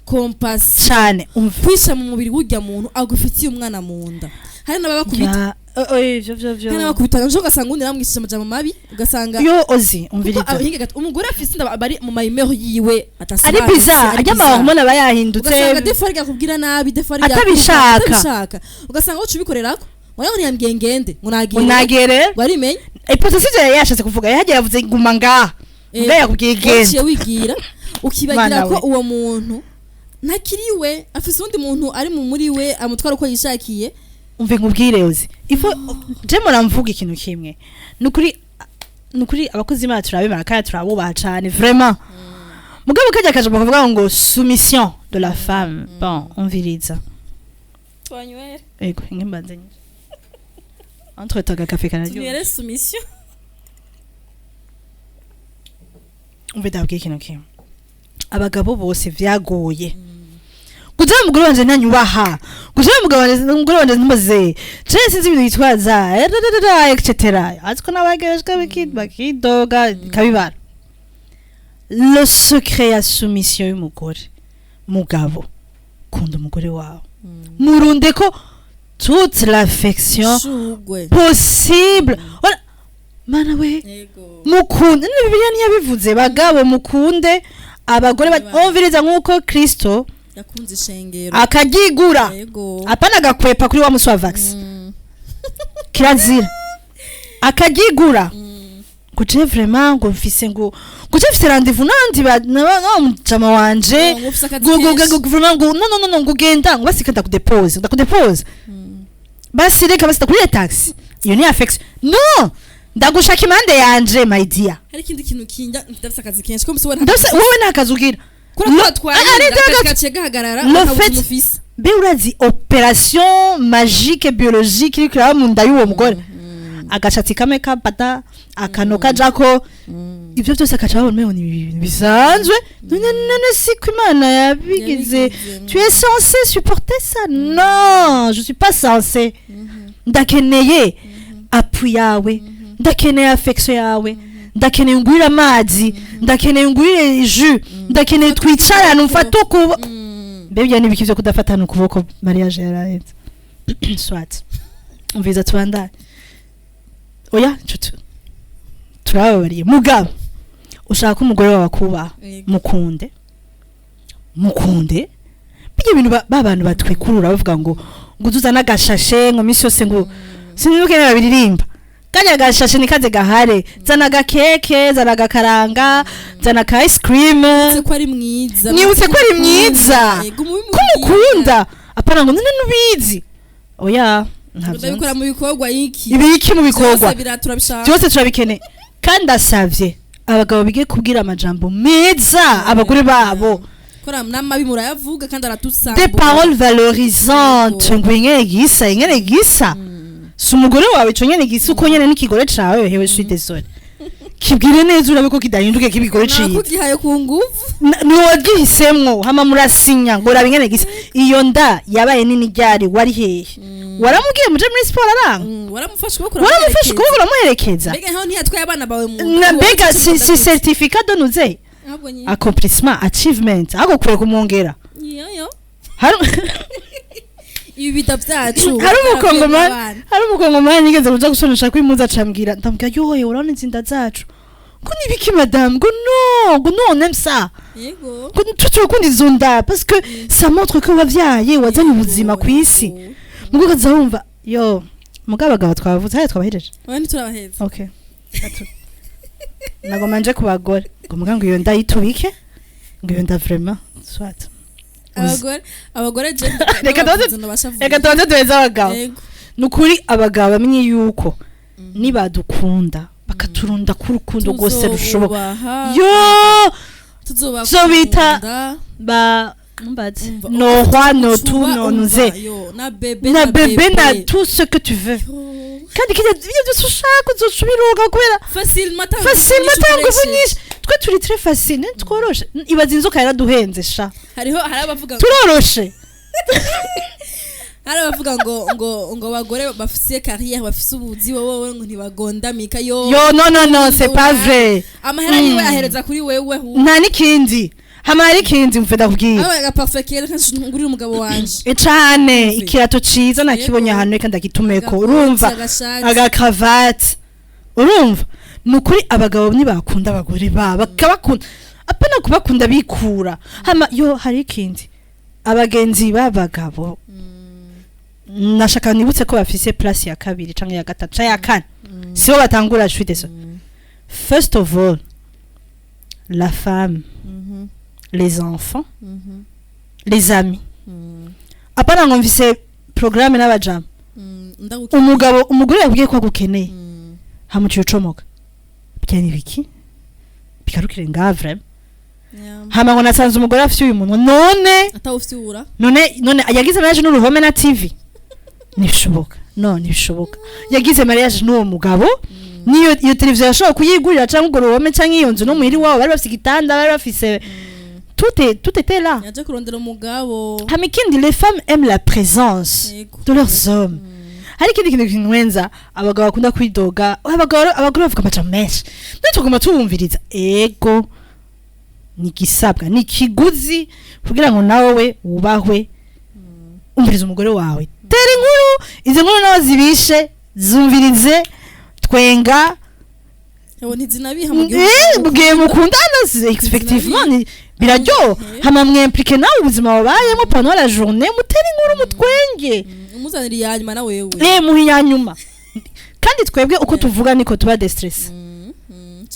compassion. Cane, umva. Kwisha mu mubiri w'urya muntu agufitiye umwana mu nda. Hari n'ababakubita. Ya, oh, oh, ivyo vyo vyo. Hari n'abakubita njo, ugasanga undi namwishije amajambo mabi, ugasanga yo ozi kuko umviriza. Abahinga gato, umugore afise inda bari mu mayimero yiwe ari adasobanutse, bizarre. ari Ajya bizarre. ama hormones aba yahindutse. Ugasanga des fois akubwira nabi, des fois Atabishaka. atabishaka, ugasanga uca ubikorerako ngo ngo ntiyambwiye ngende, ngo nagiye. Unagere. Ngo arimenye. Ipoto sivyo yari yashatse kuvuga, yagiye yavuze guma ngaha. Mbega yakubwiye Waciye genda. wigira ukibagira Mana ko we. uwo muntu ntakiriwe, afise uwundi muntu ari mu muri we amutwara uko yishakiye. Umve nkubwire uzi ifo, je muramvuga ikintu kimwe, nukuri abakozi b'Imana turabemera kandi turabubaha cane vraiment. Mugabo kajya kajambo kavuga ngo soumission de la femme, bon, umviriza. Twanywere. Ego, inge mbanze nyine entre temps agakafe kararyoha. Tunywere soumission. Umve ndababwira ikintu kimwe: abagabo bose vyagoye kugira umugore wanje ntanyubaha, kugira umugabo wanje, umugore wanje ntumbaze, je sinzi ibintu yitwaza, etc. Aziko n'abagejwe bakidoga kabibara. Le secret ya soumission y'umugore: mugabo, kunda umugore wawe, murunde ko toute l'affection shugwe possible. Ora, mana we. Yego. Mukunde, ni Bibiliya ntiyabivuze? Bagabo, mukunde abagore umviriza, nk'uko Kristo yakunze ishengero akaryigura. Yego. Apana agakwepa kuri wa musi wa vax. Kirazira, akaryigura. Ngo je vraiment, ngo mfise, ngo je mfise rendez-vous nandi ba na mujama wanje. Ngo ufise akazi Ngo kenshi. Ngo vraiment, ngo non, non, non, non, ngo genda, ngo basi ndakudepose, ndakudepose, basi reka basi ndakurire taxi. Iyo ni affection? No, ndagushaka impande yanje, my dear. Hari ikindi kintu kinja, ndafise akazi kenshi ko musubona. Ndose wowe nta kazi ugira. Kuri No, ko twari ah, ah, akazi kaciye gahagarara. Le Ukabura umufise. Mbe urazi opération magique biologique iriko iraba mu nda y'uwo mugore? Agashatsi kamwe kapata, akano kajako, ivyo byose akaca babona umengo ni ibintu bisanzwe. None siko Imana yabigize? Yabigize. Tu es censé supporter ça. Non, je suis pas censé. Ndakeneye appui yawe, ndakeneye affection yawe, ndakeneye ungurire amazi, ndakeneye ungurire jus, ndakeneye twicarane, umfate ukuboko. Mbega n'ibiki vyo kudafatana ukuboko? Mariage yaraheze. Soit, umviza, tubandanye. Oya nshuti, turababariye. Mugabo ushaka ko umugore wawe akubaha, Yego. mukunde, mukunde. Bijya bintu ba bantu batwikurura bavuga ngo uzuzane agashashe, ngo minsi yose, ngo sinzi uko babiririmba, kajya gashashe nikaze gahare, zana agakeke, zana agakaranga, zana ka ice cream. Nibutse ko ari mwiza. Nibutse ko ari mwiza. Yego, ko mukunda, apana ngo none nubizi. Oya, ntabyo. Ndabikora mu bikorwa iki? Ibiki mu bikorwa? Byose biraturabishaka. Byose turabikeneye. Kandi asavye abagabo bige kubwira amajambo meza abagore babo. Kora n'amabi murayavuga kandi aratusambura. Des paroles valorisantes. Yego. Ngo ingene gisa, ingene gisa, si umugore wawe ico nyene gisa uko nyene n'ikigore cawe. Hewe, suis désolé, kibwire neza urabe ko kidahinduke kibigore ciza. Nakugihaye ku nguvu. Ni wagihisemwo, hama murasinya ngo urabe ingene gisa. Iyo nda yabaye nini ryari? Wari hehe? Waramubwiye muje muri siporo aranga? Waramufashe ukuboko? Waramufashe ukuboko, uramuherekeza? Mbega nkaho ntiyatwaye abana bawe mu Na mbega si certificat de nuze ahubwo nyine accomplissement, achievement, ahubwo kwiye kumwongera. Yo yo. Hari Ibi bita byacu. Hari umukongomani, hari umukongomani yigeze kuja gusonesha kw'impuzu, acambwira, ndamubwira: "Yoye, urabona izi nda zacu?" Ngo: "Nibiki, madame?" Ngo: "No," ngo "no, on aime ça." Yego. Ngo: "Twe turakunda izo nda parce que ça montre que wavyaye, wazanye ubuzima ku isi." Mugo ukaza wumva yo mugabo abagabo twavuze haya, twabahejeje. Oya, ntiturabaheza. Okay, nagoma nje ku bagore, ngo muga ngo iyo nda yitubike, ngo iyo nda vraiment, soit. Abagore je Reka tubanze duheze abagabo. Yego. Ni ukuri, abagabo bamenye yuko nibadukunda, bakaturunda ku rukundo rwose rushoboka, Tuzobubaha, yo tuzobakunda. Zobita ba mbaze Umva, no roi, no tuba tout, no umva, nuze yo, na bébé. Na bébé, na tout ce que tu veux. Kandi kirya ibyo byose ushaka uzoca kubera facilement. Facilement, ata nguvu nyinshi. Twe turi très facile, tworoshe. Ibaza inzoka yaraduhenze sha. Hariho, hari abavuga ngo Turoroshe. Hari abavuga ngo abagore bafise carrière, bafise ubuzi, wowe ngo ntibagondamika yo. Yo, non, non, non, c'est pas vrai. Amahera yiwe ahereza kuri wewe hu. Nta n'ikindi, hama hari ikindi, mve ndakubwira. Aho aga parfum keza kandi ngurira umugabo wanje. Cane. Umve. Ikirato ciza nakibonye Yego. ahantu, reka ndagitumeko. Agakoti, Urumva, agashati. agakavati. Urumva, ni ukuri, abagabo ntibakunda abagore babo, bakabakunda, apana kubakunda bikura. Hama yo hari ikindi, abagenzi b'abagabo nashaka nibutse ko bafise place ya kabiri canke ya gatatu canke ya kane, sibo batangura. Je suis désolée, first of all la femme, les enfants, les amis. Apana ngo mfise programme n'abajama. Ndagukeneye. Umugabo, umugore yabwiye ko agukeneye, hamuciye ucomoka, bya ni biki bikarukire ngaha vraiment? Hama ngo nasanze umugore afite uyu munwa none. Atawufyura. None yagize mariage n'uruhome na TV? Ntibishoboka, no ntibishoboka. Yagize mariage n'uwo mugabo, niyo iyo televiziyo yashobora kuyigurira, cyangwa urwo ruhome, cyangwa iyo nzu, no muhiri wabo bari bafise igitanda, bari bafise tout était là. Yaje kurondera umugabo. Hama ikindi, les femmes aiment la présence de leurs hommes. Hari ikindi kintu kinwenza, abagabo bakunda kwidoga. Abagabo, abagore bavuga amajambo menshi, none tugomba tubumviriza. Ego, ni igisabwa, ni ikiguzi kugira ngo nawe wubahwe. Umviriza umugore wawe, tera inkuru, izo nkuru nawe zibishe, zumvirize, twenga. Ewo ntizinabiha mu Eh, mugihe mukundana, effectivement biraryoha. Hama mwimplique nawe ubuzima bubayemo pendant la journée, mutere inkuru, mutwenge. Umuzanira iya nyuma na wewe. Eh, muha iya nyuma. Kandi twebwe uko tuvuga niko tuba déstressé.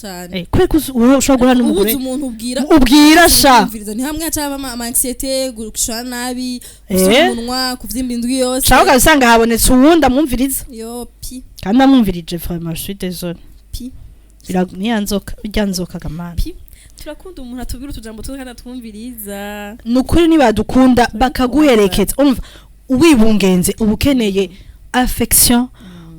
Cane. Kubera ko ushobora guhura n'umugore Ubuze umuntu ubwira. Ubwira sha. Kumviriza, ni hamwe haca haba ama anxiété, gushana nabi, gusoma umunwa, kuvyimba indwi yose. Cyangwa ugasanga habonetse uwundi amwumviriza. Yo pi. Kandi amwumvirije, vraiment, je suis désolée. Pi. Niya nzoka, irya nzoka gamana. Pi. Turakunda umuntu atubwira utujambo tuzi kandi atwumviriza. Ni ukuri, nibadukunda bakaguherekeza, umva, wibungenze uba ukeneye affection,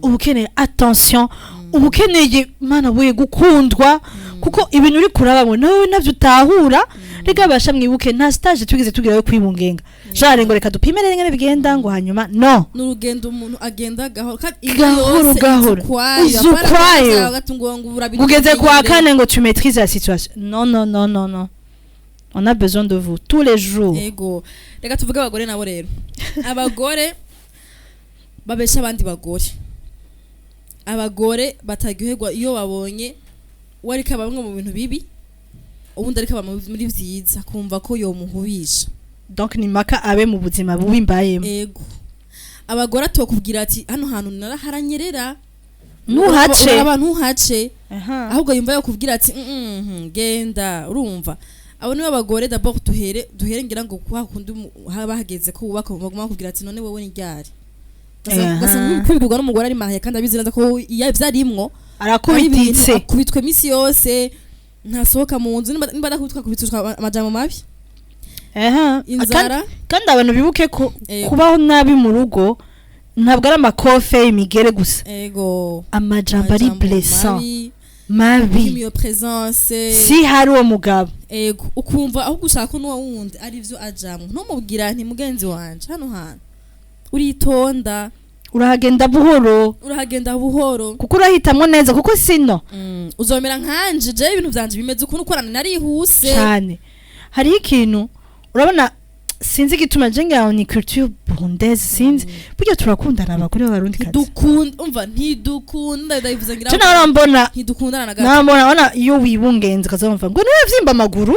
uba ukeneye attention, uba ukeneye, mana we, gukundwa, kuko ibintu uri kurabamo nawe navyo utahura. Rega basha, mwibuke nta stage twigeze tugira yo kwibungenga, genre ngo reka dupime rero ingene bigenda, ngo hanyuma no. Ni urugendo umuntu agenda gahoro kandi indwi Gahoro, yose gahoro. iza ukwayo. Iza Apana ukwayo. hagati ngo urabiri. Ugeze kwa kane ngo tu maîtrises la situation. Non, non, non, non, non, on a besoin de vous tous les jours. Ego, reka tuvuge abagore nabo rero. Abagore babesha abandi bagore, abagore bataryoherwa iyo babonye we ariko aba bamwe mu bintu bibi, ubundi ariko aba muri vyiza, kumva ko yomuhubisha. Donc ni maka abe mu buzima bubi mbayemo. Ego, abagore atokubwira ati: "Hano hantu naraharanyerera." Ntuhace. Uraba, ntuhace. Aha. Ahubwo yumva yokubwira ati: Genda." Urumva, abo nibo abagore. D'abord duhere ngira ngo kwa kundi haba hageze ko wubaka, baguma bakubwira ati: "None wewe ni ryari?" Ugasanga kwibwirwa n'umugore ari marié kandi abizi neza ko iyo vyarimwo ari ibintu arakubititse. Akubitwa iminsi yose, ntasohoka mu nzu. Nimba adakubitwa, akubitwa amajambo mabi. Aha. Inzara. Kandi abantu bibuke ko Ego. kubaho nabi mu rugo ntabwo ari amakofe, imigere gusa. Amajambo ari Amajambo blessant. Mabi, mabi. Iyo présence. Si hari uwo mugabo. Ego, ukumva ahubwo ushaka ko n'uwo wundi ari vyo ajamwo, ntumubwira nti: "Mugenzi wanje, hano hantu uritonda." Urahagenda buhoro. Urahagenda buhoro. Kuko urahitamwo neza, kuko sino Uzomera nkanje. Jewe ibintu vyanje bimeze ukuntu ukorana narihuse. Cyane. Hariho ikintu urabona, sinzi igituma, je ngira ngo ni culture burundaise, sinzi, burya turakundana abagore b'Abarundi kazi. Ntidukunda, umva, ntidukunda, ndabivuze ngira. Je nawe mbona Ntidukundana na gato. Nawe mbona, urabona iyo wibungenze ukazumva ngo niwe vyimba amaguru,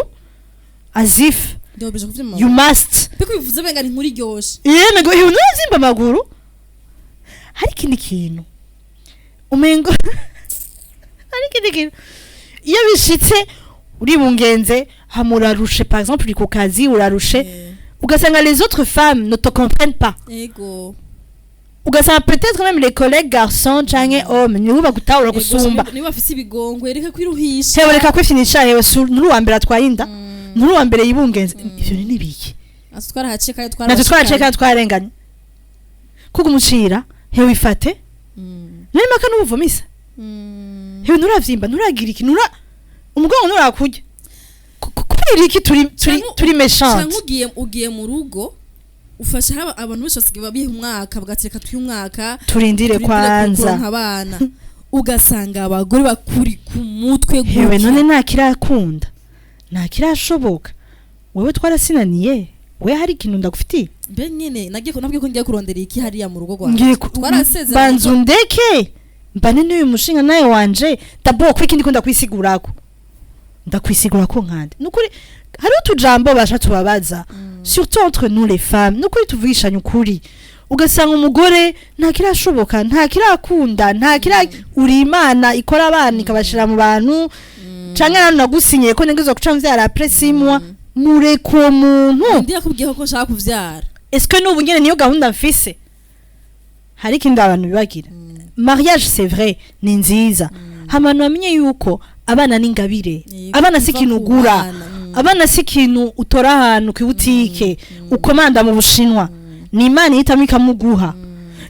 as if Ndobije kuvyima. you must. Biko bivuze benga ni inkuru iryoshe. Yeme ngo iyo niwe vyimba amaguru. Hari ikindi kintu umengo, hari ikindi kintu, iyo bishitse uribungenze, hamurarushe, par exemple uri ku kazi urarushe, ugasanga les autres femmes ne te comprennent pas. Ugasanga peut-être même les collègues garçons canke hommes nibo bagutahura gusumba. Niba bafise ibigongwe, reka kwiruhisha. Hewe, reka kwifinisha. Hewe, nturi uwa mbere atwaye inda, nturi uwa mbere yibungenze. Ivyo ni nibiki? Natwe twarahaciye kandi. Natwe twaraciye kandi twararenganye. Kuko umucira: "Hewe, ifate." Nari maka n'ubuvumisa. Hewe, nturavyimba, nturagira iki, ntura umugongo nturakurya. Kubera iki turi turi méchante? Canke ugiye mu rugo ufasha, haba abantu benshi basigaye biha umwaka, bagatereka tuye umwaka. Turindire turindire kwanza. Kuronka abana, ugasanga abagore bakuri ku mutwe Hewe, gutya. none nta kirakunda, nta kirashoboka, wewe twarasinaniye, we hari ikintu ndagufitiye? Mbe nyene nagiye ko nabwiye ko ngiye kurondera iki hariya mu rugo rwawe? Ngiye Twarasezeranye. Banza undeke mbane n'uyu mushinga nawe wanje d'abord, kuko ikindi ko ndakwisigurako, ndakwisigurako nkande. Nukuri hariho utujambo basha tubabaza, surtout entre nous les femmes. Nukuri tuvugishanye ukuri, ugasanga umugore nta kirashoboka, nta kirakunda, nta kira uri Imana ikora abana ikabashira mu bantu, canke nano nagusinyiye ko ntegerezwa guca mvyara après 6 mois. Mureke uwo muntu. Ndi yakubwiye ko nshaka kuvyara. Est-ce que n'ubu nyene niyo gahunda mfise? Hari ikindi abantu bibagira: mariage, c'est vrai, ni nziza, abantu bamenye yuko abana ni ingabire. Yego, Abana si kuva ikintu ku ugura. bana. Abana si ikintu utora ahantu ku ibutike, ukomanda mu Bushinwa. Ni Imana ihitamo ikamuguha.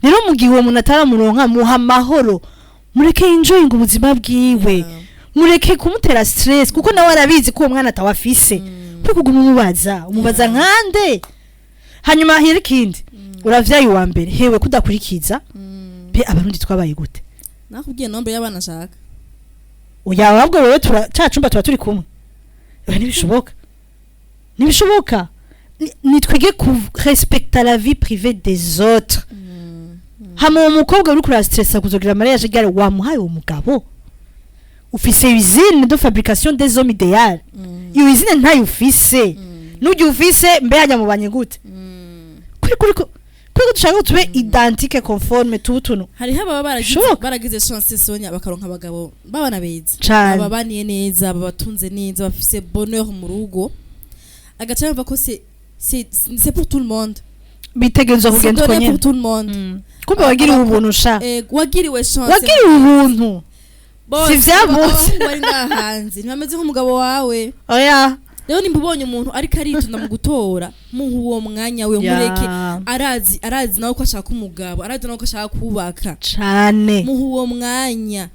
Rero mu gihe uwo muntu ataramuronka, muha amahoro, mureke enjoying ubuzima bwiwe. Mureke kumutera stress, kuko nawe arabizi ko uwo mwana atawafise. Kuri kuguma umubaza, umubaza nkande? Hanyuma hera ikindi, uravyaye uwa mbere, hewe, kudakurikiza. Mbe Abarundi twabaye gute? Nakubwiye nombre y'abana nshaka. Oya, ahubwo wewe tura ca cumba tuba turi kumwe. Oya, ntibishoboka, ntibishoboka. Nitwige ku respecter la vie privée des autres. Hama uwo mukobwa uri kurastressa kuzogira mariage gare, wamuhaye uwo mugabo? Ufise usine de fabrication des hommes idéal? Iyo usine ntayo ufise. Nujya ufise, mbe hajya mubanye gute? Kuri Kuko dushaka ko tube identique, conforme, tube utuntu. Hariho ababa baragize Bishoboka. baragize chance, Sonia, bakaronka abagabo babana beza, Cane. babaniye neza, babatunze neza, bafise bonheur mu rugo, agaca yumva ko c'est pour tout le monde. Bitegerezwa C'est kugenda uko donné nyene. pour tout le monde. Kumbe wagiriwe ubuntu sha. Wagiriwe chance. Wagiriwe ubuntu. Bose, Si vya bose. abahungu bari ngaha hanze ntibameze nk'umugabo wawe. Oya. Rero nimba ubonye umuntu ariko aritunda mu gutora, muha uwo mwanya we, mureke. Arazi nawe ko ashaka umugabo, arazi nawe ko ashaka kubaka. Cane. Muha uwo mwanya.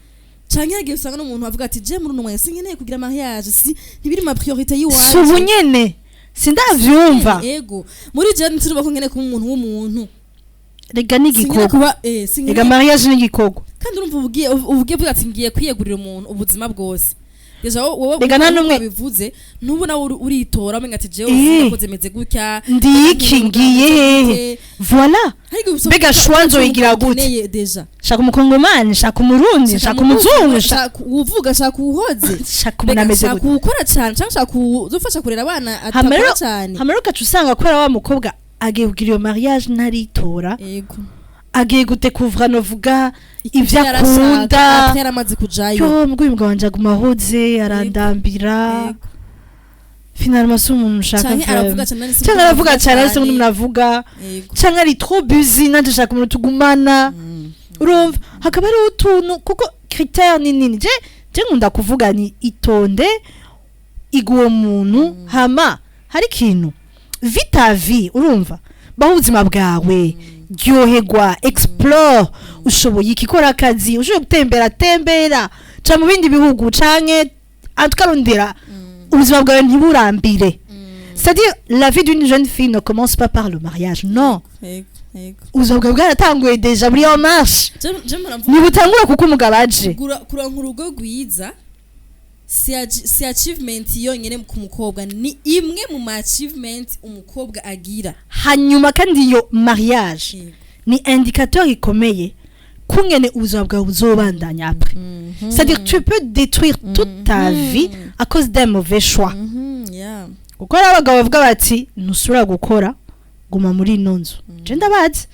Canke hagiye usanga n'umuntu avuga ati: "Je muri uno mwanya sinkeneye kugira mariage, si ntibiri ma priorité y'iwanje." Si ubu nyene sindavyumva. Ego, muri je ntiruba ko nkeneye kuba umuntu w'umuntu. Rega ni Sinkeneye igikorwa. kuba Rega sinkeneye. mariage ni igikorwa. Kandi urumva ubugiye uvuga ati ngiye kwiyegurira umuntu ubuzima bwose. Déjà wowe Rega nta n'umwe- bivuze ntubu nawe uritora umenga ati jewe nakoze meze gutya. Ndi iki? Ngiye hehe? Voilà. Mbega choix nzoyigira gute? Ukeneye déjà. Shaka umukongomani, shaka umurundi, shaka umuzungu, shaka Shaka uwuvuga, shaka uwuhoze. Shaka umuntu Mbega ameze shaka gute? uwukora cyane cyangwa shaka uzufasha kurera abana Hama atakora cyane. Hama rero ugaca usanga kubera wa mukobwa agiye kugira iyo mariage ntaritora, agiye gudekuvura novuga ivyo akunda. Après yaramaze kujayo. Yo mbwo uyu mugabo wanje aguma ahoze arandambira. Finalement si umuntu nshaka Canke aravuga vraiment. cyane. Canke aravuga cyane, ariko umuntu avuga, canke ari trop busy, nanje nshaka umuntu tugumana. Urumva hakaba hariho utuntu, kuko critère ni nini. Je nkunda kuvuga ni itonde, iga uwo muntu. Hama hari ikintu vis ta vie, urumva, baho ubuzima bwawe, ryoherwa, explore. Ushoboye iki? Kora akazi. Ushoboye gutembera, tembera, ca mu bindi bihugu, canke tukarondera ubuzima bwawe ntiburambire. C'est-à-dire, la vie d'une jeune fille ne commence pas par le mariage, non. Yego yego Ubuzima bwawe bwaratanguye déjà, buri en marche. Je mpora mvuga Ntibutangura kuko umugabo aje. Kuronka urugo rwiza si achievement yonyene ku mukobwa, ni imwe mu ma achievement umukobwa agira. Hanyuma kandi iyo mariage ni indicateur ikomeye kungene ubuzima bwawe buzobandanya après. C'est-à-dire, tu peux détruire toute ta vie à cause d'un mauvais choix. Kuko hari abagabo bavuga bati: "Ntusubira gukora, guma muri ino nzu." Je ndabazi.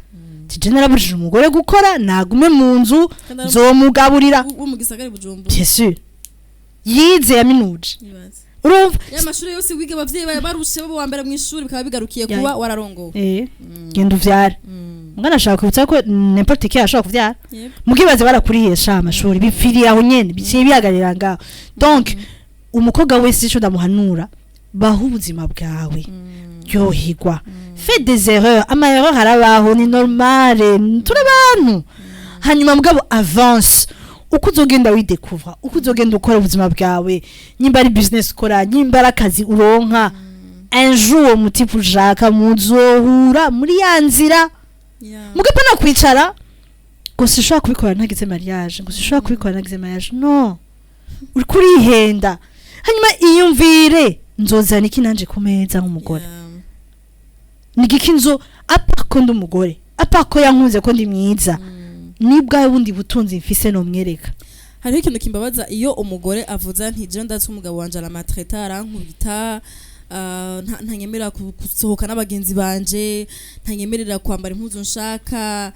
Ati: "Je narabujije umugore gukora, nagume mu nzu, Kandi ari nzomugaburira." Wo mu gisagara i Bujumbura. Bien sûr, yize, yaminuje. Ibaze. Urumva. Ya mashuri yose wiga, abavyeyi bawe barushe baba wa mbere mu ishuri, bikaba bigarukiye kuba wararongowe. Genda uvyare. Mwana ashaka kwibutsa ko n'importe qui ashobora kuvyara. Mukibaze barakuriye sha amashuri bipfiriye aho nyene, biciye bihagarira ngaho. Donc umukobwa wese ico ndamuhanura: baho ubuzima bwawe, ryoherwa, fais des erreurs. Ama erreurs harabaho, ni normale, turi abantu. Hanyuma mugabo avance. Uko uzogenda widekuvra, uko uzogenda ukora ubuzima bwawe, nyimba ari business ukora, nyimba ari akazi uronka, un jour uwo mutipe ushaka muzohura muri ya nzira. Mugapana kwicara ngo sinshobora kubikora ntagize mariage, ngo sinshobora kubikora ntagize mariage. No uriko urihenda. Hanyuma iyumvire: nzozana iki nanje ku meza nk'umugore? Ni igiki nzo à part ko ndi umugore, à part ko yankunze, ko ndi mwiza, ni bwa bundi butunzi mfise nomwereka? Hariho ikintu kimbabaza iyo umugore avuze nti: "Je ndazi umugabo wanje aramaltraita, arankubita, ntanyemerera gusohoka n'abagenzi banje, ntanyemerera kwambara impuzu nshaka,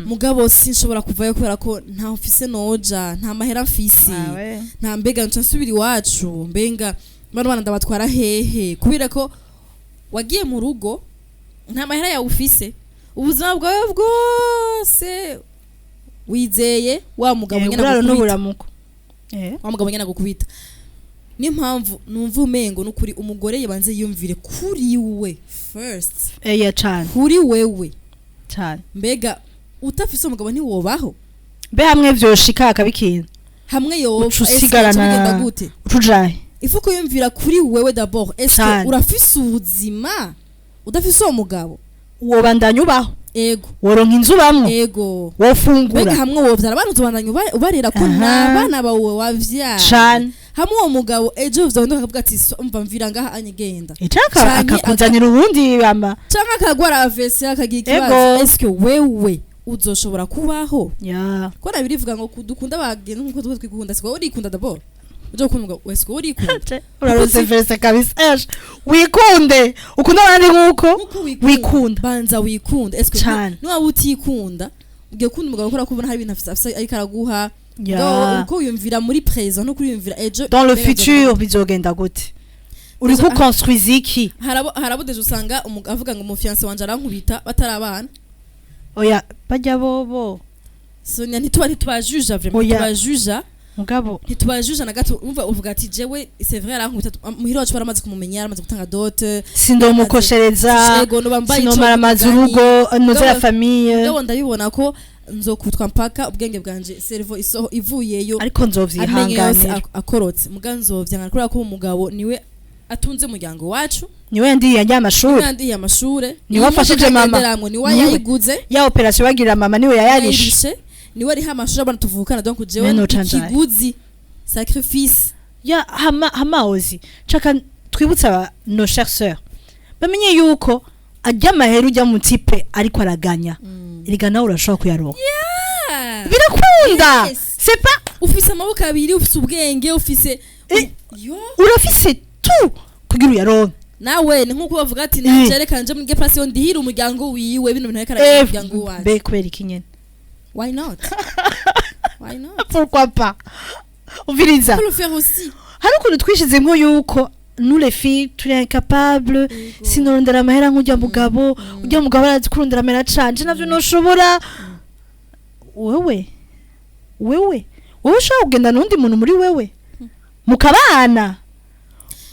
mugabo sinshobora kuvayo kubera ko nta mfise noja, nta mahera mfise, nta mbega nca nsubira iwacu, mbenga bano bana ndabatwara hehe?" Kubera ko wagiye mu rugo nta mahera yawe ufise, ubuzima bwawe bwose wizeye wa mugabo nyene uburaro agukubita. n'uburamuko. Wa mugabo nyene agukubita. Niyo mpamvu numva umengo n'ukuri umugore yabanze yumvire kuri we first. Eya cane. Kuri wewe. Cane. Mbega utafise umugabo ntiwobaho? Mbe hamwe vyoshika hakaba ikintu, Hamwe yopfa, uca ese usigarana bigenda gute? Uca ujahe? Ifu kuyumvira kuri wewe d'abord. Est-ce Cane. urafise ubuzima udafise uwo mugabo? Wobandanya ubaho? Ego. Woronka inzu ubamwo? Ego. Mbega Wofungura? hamwe wovyara abana, uzobandanya ubarera ko n'abana bawe wavyara? Cane. Hamwe uwo mugabo ejo vyohinduka akavuga ati: "Umva, mvira ngaha anyegenda." Icaka Canke akakuzanira uwundi ama Canke akagwara AVC, akagira ikibazo. Est-ce que wewe uzoshobora kubaho? Ya. Ko nabirivuga ngo dukunda abagenzi nkuko twe twikunda, siko urikunda d'abord. Uje gukunda umugabo wese, wowe urikunda? Urarose verse kabisa. Eshe, wikunde, ukunda abandi nkuko nkuko wikunda. Wikunda. Banza wikunde, eske Cane. niwaba utikunda, ugiye gukunda umugabo kubera ko ubona hari ibintu afise ariko araguha? Uko wiyumvira muri présent no kuriyumvira ejo Dans le mbega futur bizogenda gute? Uri Ejo- kuconstruise iki? Harabo déjà usanga avuga ngo umufiancé wanje arankubita, batarabana. Oya, bajya bobo. Sonia, ntitubajuja vraiment. Oya. Ntitubajuja. Mugabo Ntitubajuja na gato. Umva, uvuga ati jewe c'est vrai arankubita, muhira wacu baramaze kumumenya, yaramaze gutanga dot. Sindomukoshereza. Ego, noba mbaye ico Sinomara amazi mugani. urugo noze la Mugabo- famille. Mugabo ndabibona ko nzokutwa mpaka ubwenge bwanje, cerveau isoho ivuyeyo, Ariko amenyo yose nzovyihanganira. akorotse, muga nzovyanga kubera ko umugabo niwe atunze umuryango wacu. Niwe yandiye yanjye amashuri. Yandiye amashure. Niwe afashije mama. Agenderamwo, niwe Niwe. yayiguze. Ya opération bagirira mama, niwe yayarishe. Yayirishe, niwe ariha amashuri abana tuvukana, donc jewe Meno canjaye. ikiguzi, sacrifice. Ya hama hamaozi nshaka twibutse aba nos chères sœurs bamenye yuko ajya amahera ujya mu type ariko araganya, erega nawe urashobora kuyaronka. Birakunda. Yes. C'est pas Ufise amaboko abiri, ufise ubwenge, ufise yo. Urafise tout kugira uyaronke. Nawe ni nkuko bavuga ati njerekana nje muri place yo ndihira umuryango wiwe, bino bintu ariko aragira umuryango wacu. Be kubera iki nyene? Why not? Why not? Pourquoi pas? Umviriza. Faut le faire aussi. Hari ukuntu twishizemwo yuko nous les filles turi incapable, sinorondera amahera nk'ujya mugabo, ujya mugabo arazi kurondera amahera canje, navyo noshobora. Wewe ushobora kugenda n'undi muntu muri wewe mukabana,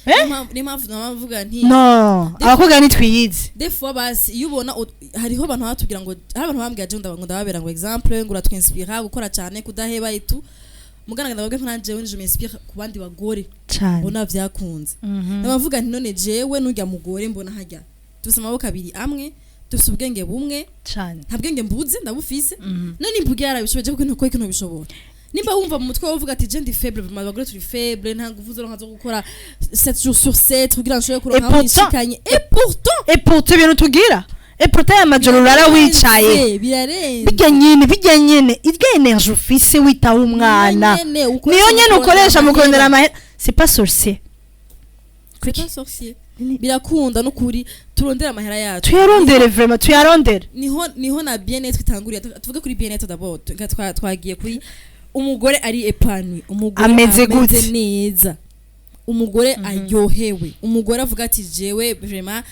eh? Niyo mpamvu nama mvuga nti No, abakobwa nitwiyizi. Des fois basi iyo ubona hariho abantu batubwira ngo, hari abantu bambwira je ngo ndababera ngo exemple, ngo uratwinspira gukora cyane, kudaheba itu mugana. Ndababwira ko nanje je m'inspire ku bandi bagore Cane. mbona vyakunze. Ndabavuga nti none jewe nurya mugore mbona hajya, dufise amaboko abiri amwe, dufise ubwenge bumwe. Cane. Nta bwenge mbuze, ndabufise. None imbuga yarabishoboye, kuko ntuko ikintu bishobora nimba wumva mu mutwe wawe uvuga ati je ndi faible, vraiment abagore turi faible, nta nguvu zoronka zo gukora 7 jours sur 7 kugira ngo nshobore kuronka aho nishikanye, et pourtant Et pourtant ibintu tugira, et pourtant aya majoro urara wicaye. Birarenze, birarenze. Bijya nyene irya énergie ufise witaho umwana, Niyo nyene ukoresha niyo nyene mu ukoresha mu kurondera kurondera amahera. C'est pas sorcier. C'est pas sorcier, birakunda n'ukuri, turondera amahera yacu. Tuyarondere, vraiment tuyarondere. Niho na bien-être itanguriye. Tuvuge kuri bien-être d'abord. Twagiye kuri umugore ari épanoui, umugore Ameze gute? neza, umugore aryohewe, umugore avuga ati jewe vraiment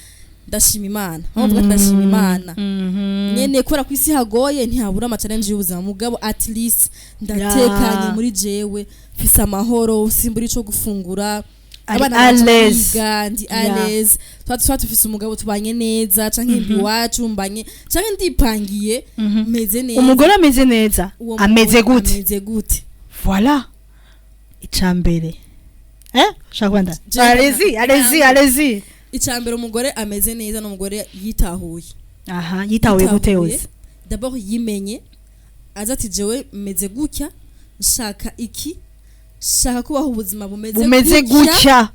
ndashima Imana, aho avuga ati ndashima Imana nyene kubera ko isi hagoye, ntihabura ama challenge y'ubuzima, mugabo at least ndatekanye muri jewe, mfise amahoro, simbura ico gufungura, Ari abana à banje l'aise. bariga, ndi Yeah. à l'aise, twa tufise umugabo tubanye neza, canke ndi iwacu mbanye, canke ndipangiye, meze neza. Umugore ameze neza. Uwo Ameze mugore gute? ameze gute? Voilà, icambere, eh, shaka kwanda. Allez-y, allez-y, allez-y. Icambere, umugore ameze neza n'umugore yitahuye. Aha, yitahuye gute? Yitahuye. Yose. D'abord yimenye, aza ati jewe meze gutya, nshaka iki, nshaka kubaho ubuzima bumeze bumeze gutya.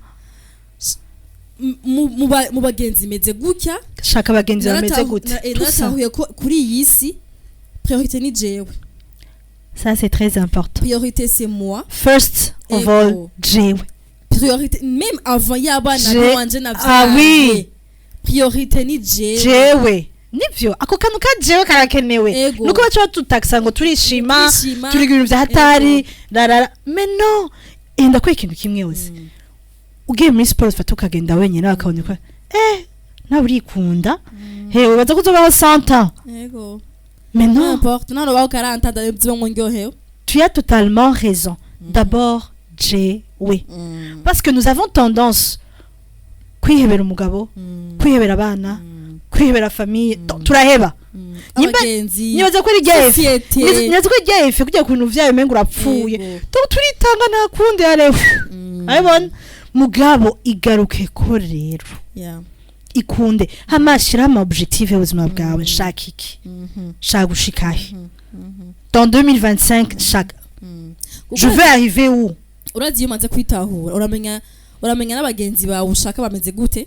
Mu bagenzi meze gutya. Shaka abagenzi bameze gute? Tout ça. Naratahuye ko kuri iyi si priorité ni jewe. Ça, c'est très important. Priorité, c'est moi. First of Ego. all, jewe. Priorité même avant y'abana wanje Ah oui. Priorité ni jewe. Jewe, nivyo, ako kantu ka jewe karakenewe. Ego. Nuko baca batutakisa ngo turishima, Turishima. turi ibintu vya hatari rarara, mais non. Enda kwe ikintu kimwe uzi, ugiye muri siporo ufata ukagenda wenyine, bakabona ko nawe urikunda, hewe baza kuzobaho 100 ans. Ego. Mais non. N'importe none baho 40 ndabivuze ngo ndyohewe. Tu as totalement raison. D'abord jewe, parce que nous avons tendance kwihebera umugabo, kwihebera abana, kwihebera famille. Turaheba. Abagenzi, Nibaza ko ari rya effet. société. Nibaza ko ari rya effet kujya ku bintu vyayo umenga urapfuye. Ego. Turitanga, nta kundi yarefu abibona. Mugabo igaruke ko rero ikunde, hama shiraho ama objectif y'ubuzima bwawe. Nshaka iki? Nshaka gushikahe dans 2025? Nshaka, je veux arriver où? Urazi, iyo umaze kwitahura, uramenya n'abagenzi bawe ushaka bameze gute.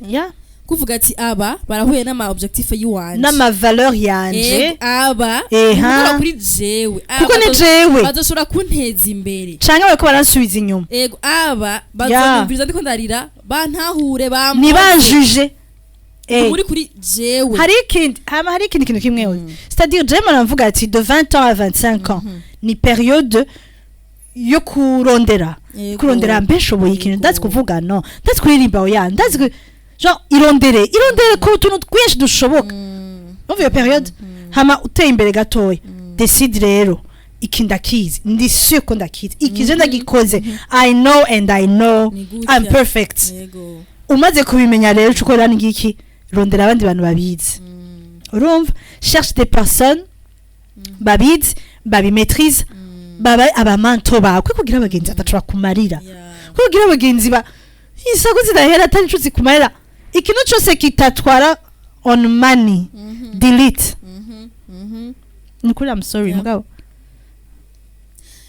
Kuvuga ati aba barahuye n'ama objectif yiwanje N'ama valeur yanje. Ego, aba Eha. gukora kuri jewe. Aba Kuko ni jewe. Bazoshobora kunteza imbere. Canke bariko baransubiza inyuma. Ego, aba bazonyumviriza ndiko ndarira, bantahure, bampoze. Ntibanjuje. Muri kuri jewe. Hari ikindi, hama hari ikindi kintu kimwe, c'est-à-dire jewe muravuga ati de 20 ans à 25 ans ni période yo kurondera, kurondera mbe nshoboye ikintu. Ndazi kuvuga, no ndazi kuririmba, oya ndazi genre irondere, irondere ku tuntu twinshi dushoboka. Umva iyo période, hama uteye imbere gatoya, décide rero iki ndakizi, ndi sûr ko ndakizi iki, je ndagikoze, I know and I know Ni gutya. I'm perfect. Umaze kubimenya rero, uca ukora ngiki: rondera abandi bantu babizi. Urumva, cherche des personnes babizi, babimaîtrise, baba abamanto bawe, kuko kugira abagenzi atashobora kumarira, kuko kugira abagenzi ba isaku zidahera atari inshuti kumarira. Ikintu cyose kitatwara on money, delete. Ni kuri, I'm sorry, mugabo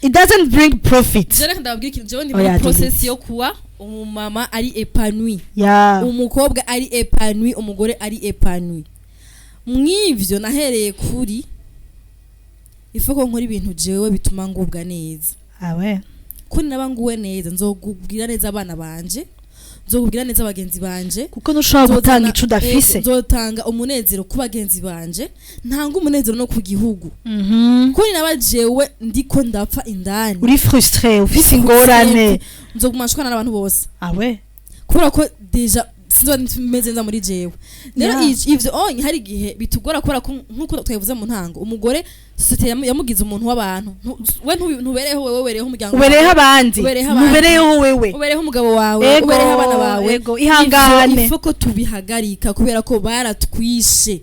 it doesn't bring profit. Je reka ndababwira ikintu, jewe ndi Oya, muri process delete. yo kuba umumama ari épanoui, umukobwa ari épanoui, umugore ari épanoui. Mw'ivyo nahereye kuri ifo ko nkora ibintu jewe bituma ngubwa neza. Awe. Ko naba nguwe neza, nzokubwira neza abana banje, nzokubwira neza abagenzi banje. Kuko ntushobora gutanga ico udafise. Nzotanga umunezero ku bagenzi banje, ntanga umunezero no ku gihugu. Ko naba jewe ndiko ndapfa indani, Uri frustré, ufise ingorane, nzoguma nshwana n'abantu bose, awe. Kubera ko déjà sinzoba meze neza muri jewe. Rero ivyo onye hari igihe bitugora, kubera ko nkuko twabivuze mu ntango, umugore société yamugize umuntu w'abantu. We ntubereho wewe, ubereho umuryango Ubereho wawe. abandi. Ubereho abandi. Ntubereho wewe. Ubereho umugabo wawe, ubereho abana bawe. Ego, ihangane. Ivyo ifo ko tubihagarika, kubera ko baratwishe.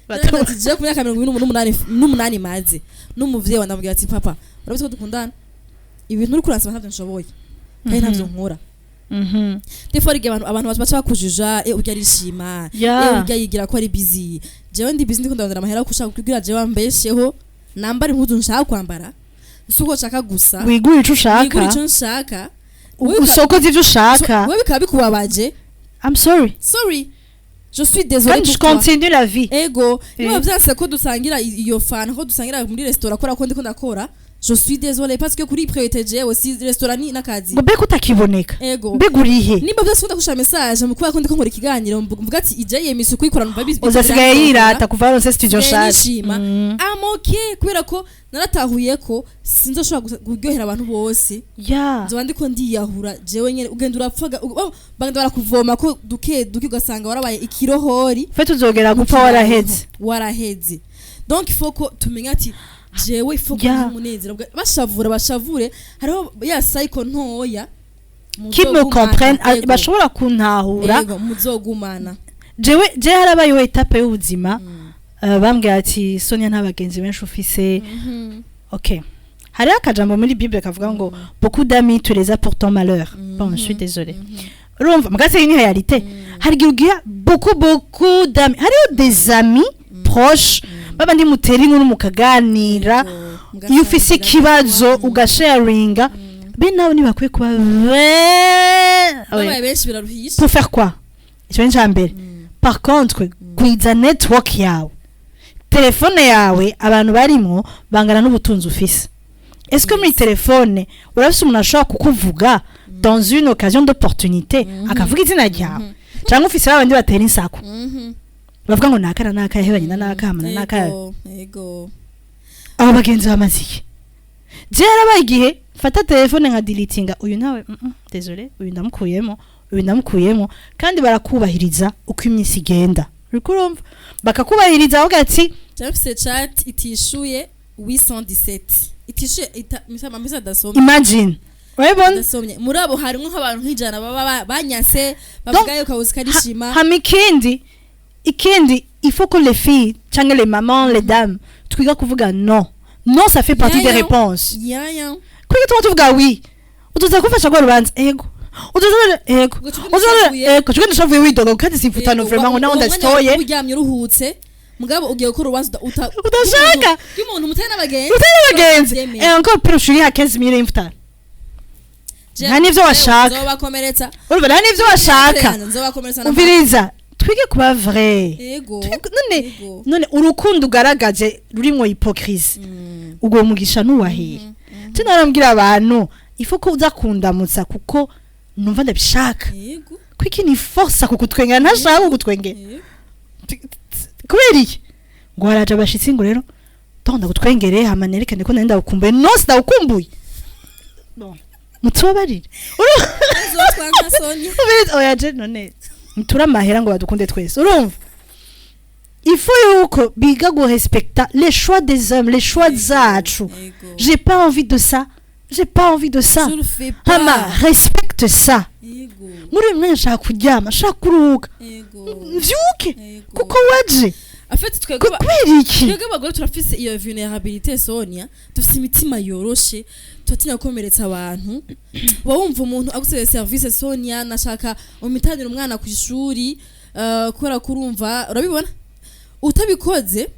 Ati je ku myaka 28 maze n'umuvyeyi wanje ndamubwira ati: "Papa, urabizi ko dukundana, ibintu uri kuransaba ntavyo nshoboye kandi ntavyo nkora." Des fois igihe abantu baca bakujuja: "Urya arishima, urya yigira ko ari busy." Jewe ndi busy, ndiko ndarondera amahera yo gushaka kugira jewe ambesheho, nambara impuzu nshaka kwambara, si uko nshaka gusa. Wigure ico ushaka. Wigure ico nshaka. Usokoze ivyo ushaka. Wewe bikaba bikubabaje. I'm sorry. Sorry, je suis désolée Kandi pour je toi. continue la vie. Ego, niba vyanse ko dusangira iyo fana, ko dusangira muri restaurant, kora ko ndiko ndakora, je suis désolée, parce que kuri priorité jewe si restaurant ni n'akazi. Ngo mbega utakiboneka. Ego. Mbega urihe? Nimba vyose ndakusha message mu kubera ko ndiko nkora ikiganiro, mvuga ati ije yemisi kuyikora, numva Uzasigaye yirata kuva waronse studio Nsigaye nshasha. nishima. I'm okay, kubera ko naratahuye ko sinzoshobora kuryohera abantu bose. Nzoba ndiko ndiyahura jewe nyene. Ugenda urapfaga, bagenda barakuvoma ko duke duke, ugasanga warabaye ikirohori. Fe tuzogera gupfa waraheze. Waraheze. Donc il faut ko tumenya ati jewe il faut ko umunezero bashavura, bashavure, hariho ya cycle ntoya. Qui me Muzogumana, comprennent, ego. bashobora kuntahura. Ego, muzogumana. Jewe je harabayeho étape y'ubuzima, bambwira ati: "Sonia, nta bagenzi benshi ufise." Ok, hariho akajambo muri Bible kavuga ngo: "Beaucoup d'amis, tu les as pour ton malheur." Bon, je suis désolée. Urumva muga c'est une réalité. Hari igihe ugira beaucoup, beaucoup d'amis, hariho des amis proches, babandi mutera inkuru, mukaganira, iyo ufise ikibazo ugasharinga, be nawe ntibakwiye kuba Babaye benshi biraruhisha. Pour faire quoi? Icyo ni icya mbere. Par contre, gwiza network yawe. Telefone yawe abantu barimo bangana n'ubutunzi ufise. Est-ce que muri telefone urafise umuntu ashobora kukuvuga dans une occasion d'opportunité, akavuga izina ryawe, cyangwa ufise babandi batera insaku, bavuga ngo naka na naka yahebanye na naka, hamana naka? Ego, ego. Abo bagenzi bamaze iki? Je yarabaye igihe mfata telefone nka deletinga uyu nawe, désolé, uyu ndamukuyemo, uyu ndamukuyemo. Kandi barakubahiriza uko iminsi igenda, uriko urumva, bakakubahiriza bavuga ati Jafise chat itishuye 817 itishuye misa adasomye. Imagine, urabibona. Adasomye. Muri abo harimwo nk'abantu nk'ijana baba banyase, bavuga yuko kabuzi karishima. Hama ikindi, il faut que les filles cyangwa les mamans, les dames, twiga kuvuga non. Non, ça fait partie des réponses. Kuko tuba tuvuga oui, utuza kumfasha gwa rubanza, ego, utuza, ego, Ngo tugende utuza ushavuye. Ego, tugende ushavuye, widoga kandi simfutano vraiment ngo naho ndazitoye. Uryamye uruhutse, mugabo ugiye gukora urubanza Udashaka. y'umuntu mutari n'abagenzi. Utari abagenzi. Utabyemeye. Et encore pire, ushuri ha 15 000 y'imfutano. Nta n'ivyo washaka. Nzobakomeretsa. Urumva, nta n'ivyo washaka. Nzobakomeretsa na Umviriza. Twige kuba vrai. None none urukundo ugaragaje rurimwo hypocrisie, ubwo mugisha nuwahiye? Tunarambwira abantu, ifo ko uza kundamutsa kuko numva ndabishaka. Kwiki ni force kukutwengera ntashaka kugutwengera? Kubera iki? Ngo haraje abashitsi, ngo rero tonda gutwengere hama nerekane ko nari ndagukumbuye. No, sindagukumbuye. Bon, mutubabarire. Uzotwanka, Sonia. Ubiriza, oya, je none ntura amahera ngo badukunde twese? Urumva, il faut yuko biga gurespekta les choix des hommes, les choix zacu. J'ai pas envie de ça, j'ai pas envie de ça. Je le fais pas. Hama respecte ça. Muri uyu mwanya nshaka kuryama, nshaka kuruhuka, mvyuke kuko waje. En fait, twebwe Kubera iki? Twebwe abagore turafise iyo vulnerabilité, Sonia. Dufise imitima yoroshe, turatinya gukomeretsa abantu. Uba wumva umuntu agusabye service: "Sonia, nashaka umitanire umwana ku ishuri," kubera ko urumva urabibona utabikoze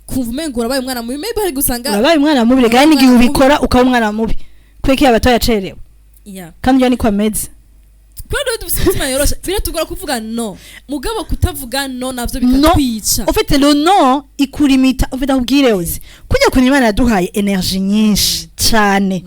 kumva umengo urabaye umwana mubi. Maybe hari gusanga Urabaye umwana mubi rega. Urabaye N'igihe umwana mubi. ubikora ukaba umwana mubi kubera ko abatoya yacerewe. Kandi iyo niko ameze. Kubera rero dufise imitima yoroshe, biratugora kuvuga no. Mugabo kutavuga no navyo No. bikatwica. En fait, le non ikurimita. En fait, akubwire uzi kujya kuntu Imana yaduhaye énergie nyinshi cyane,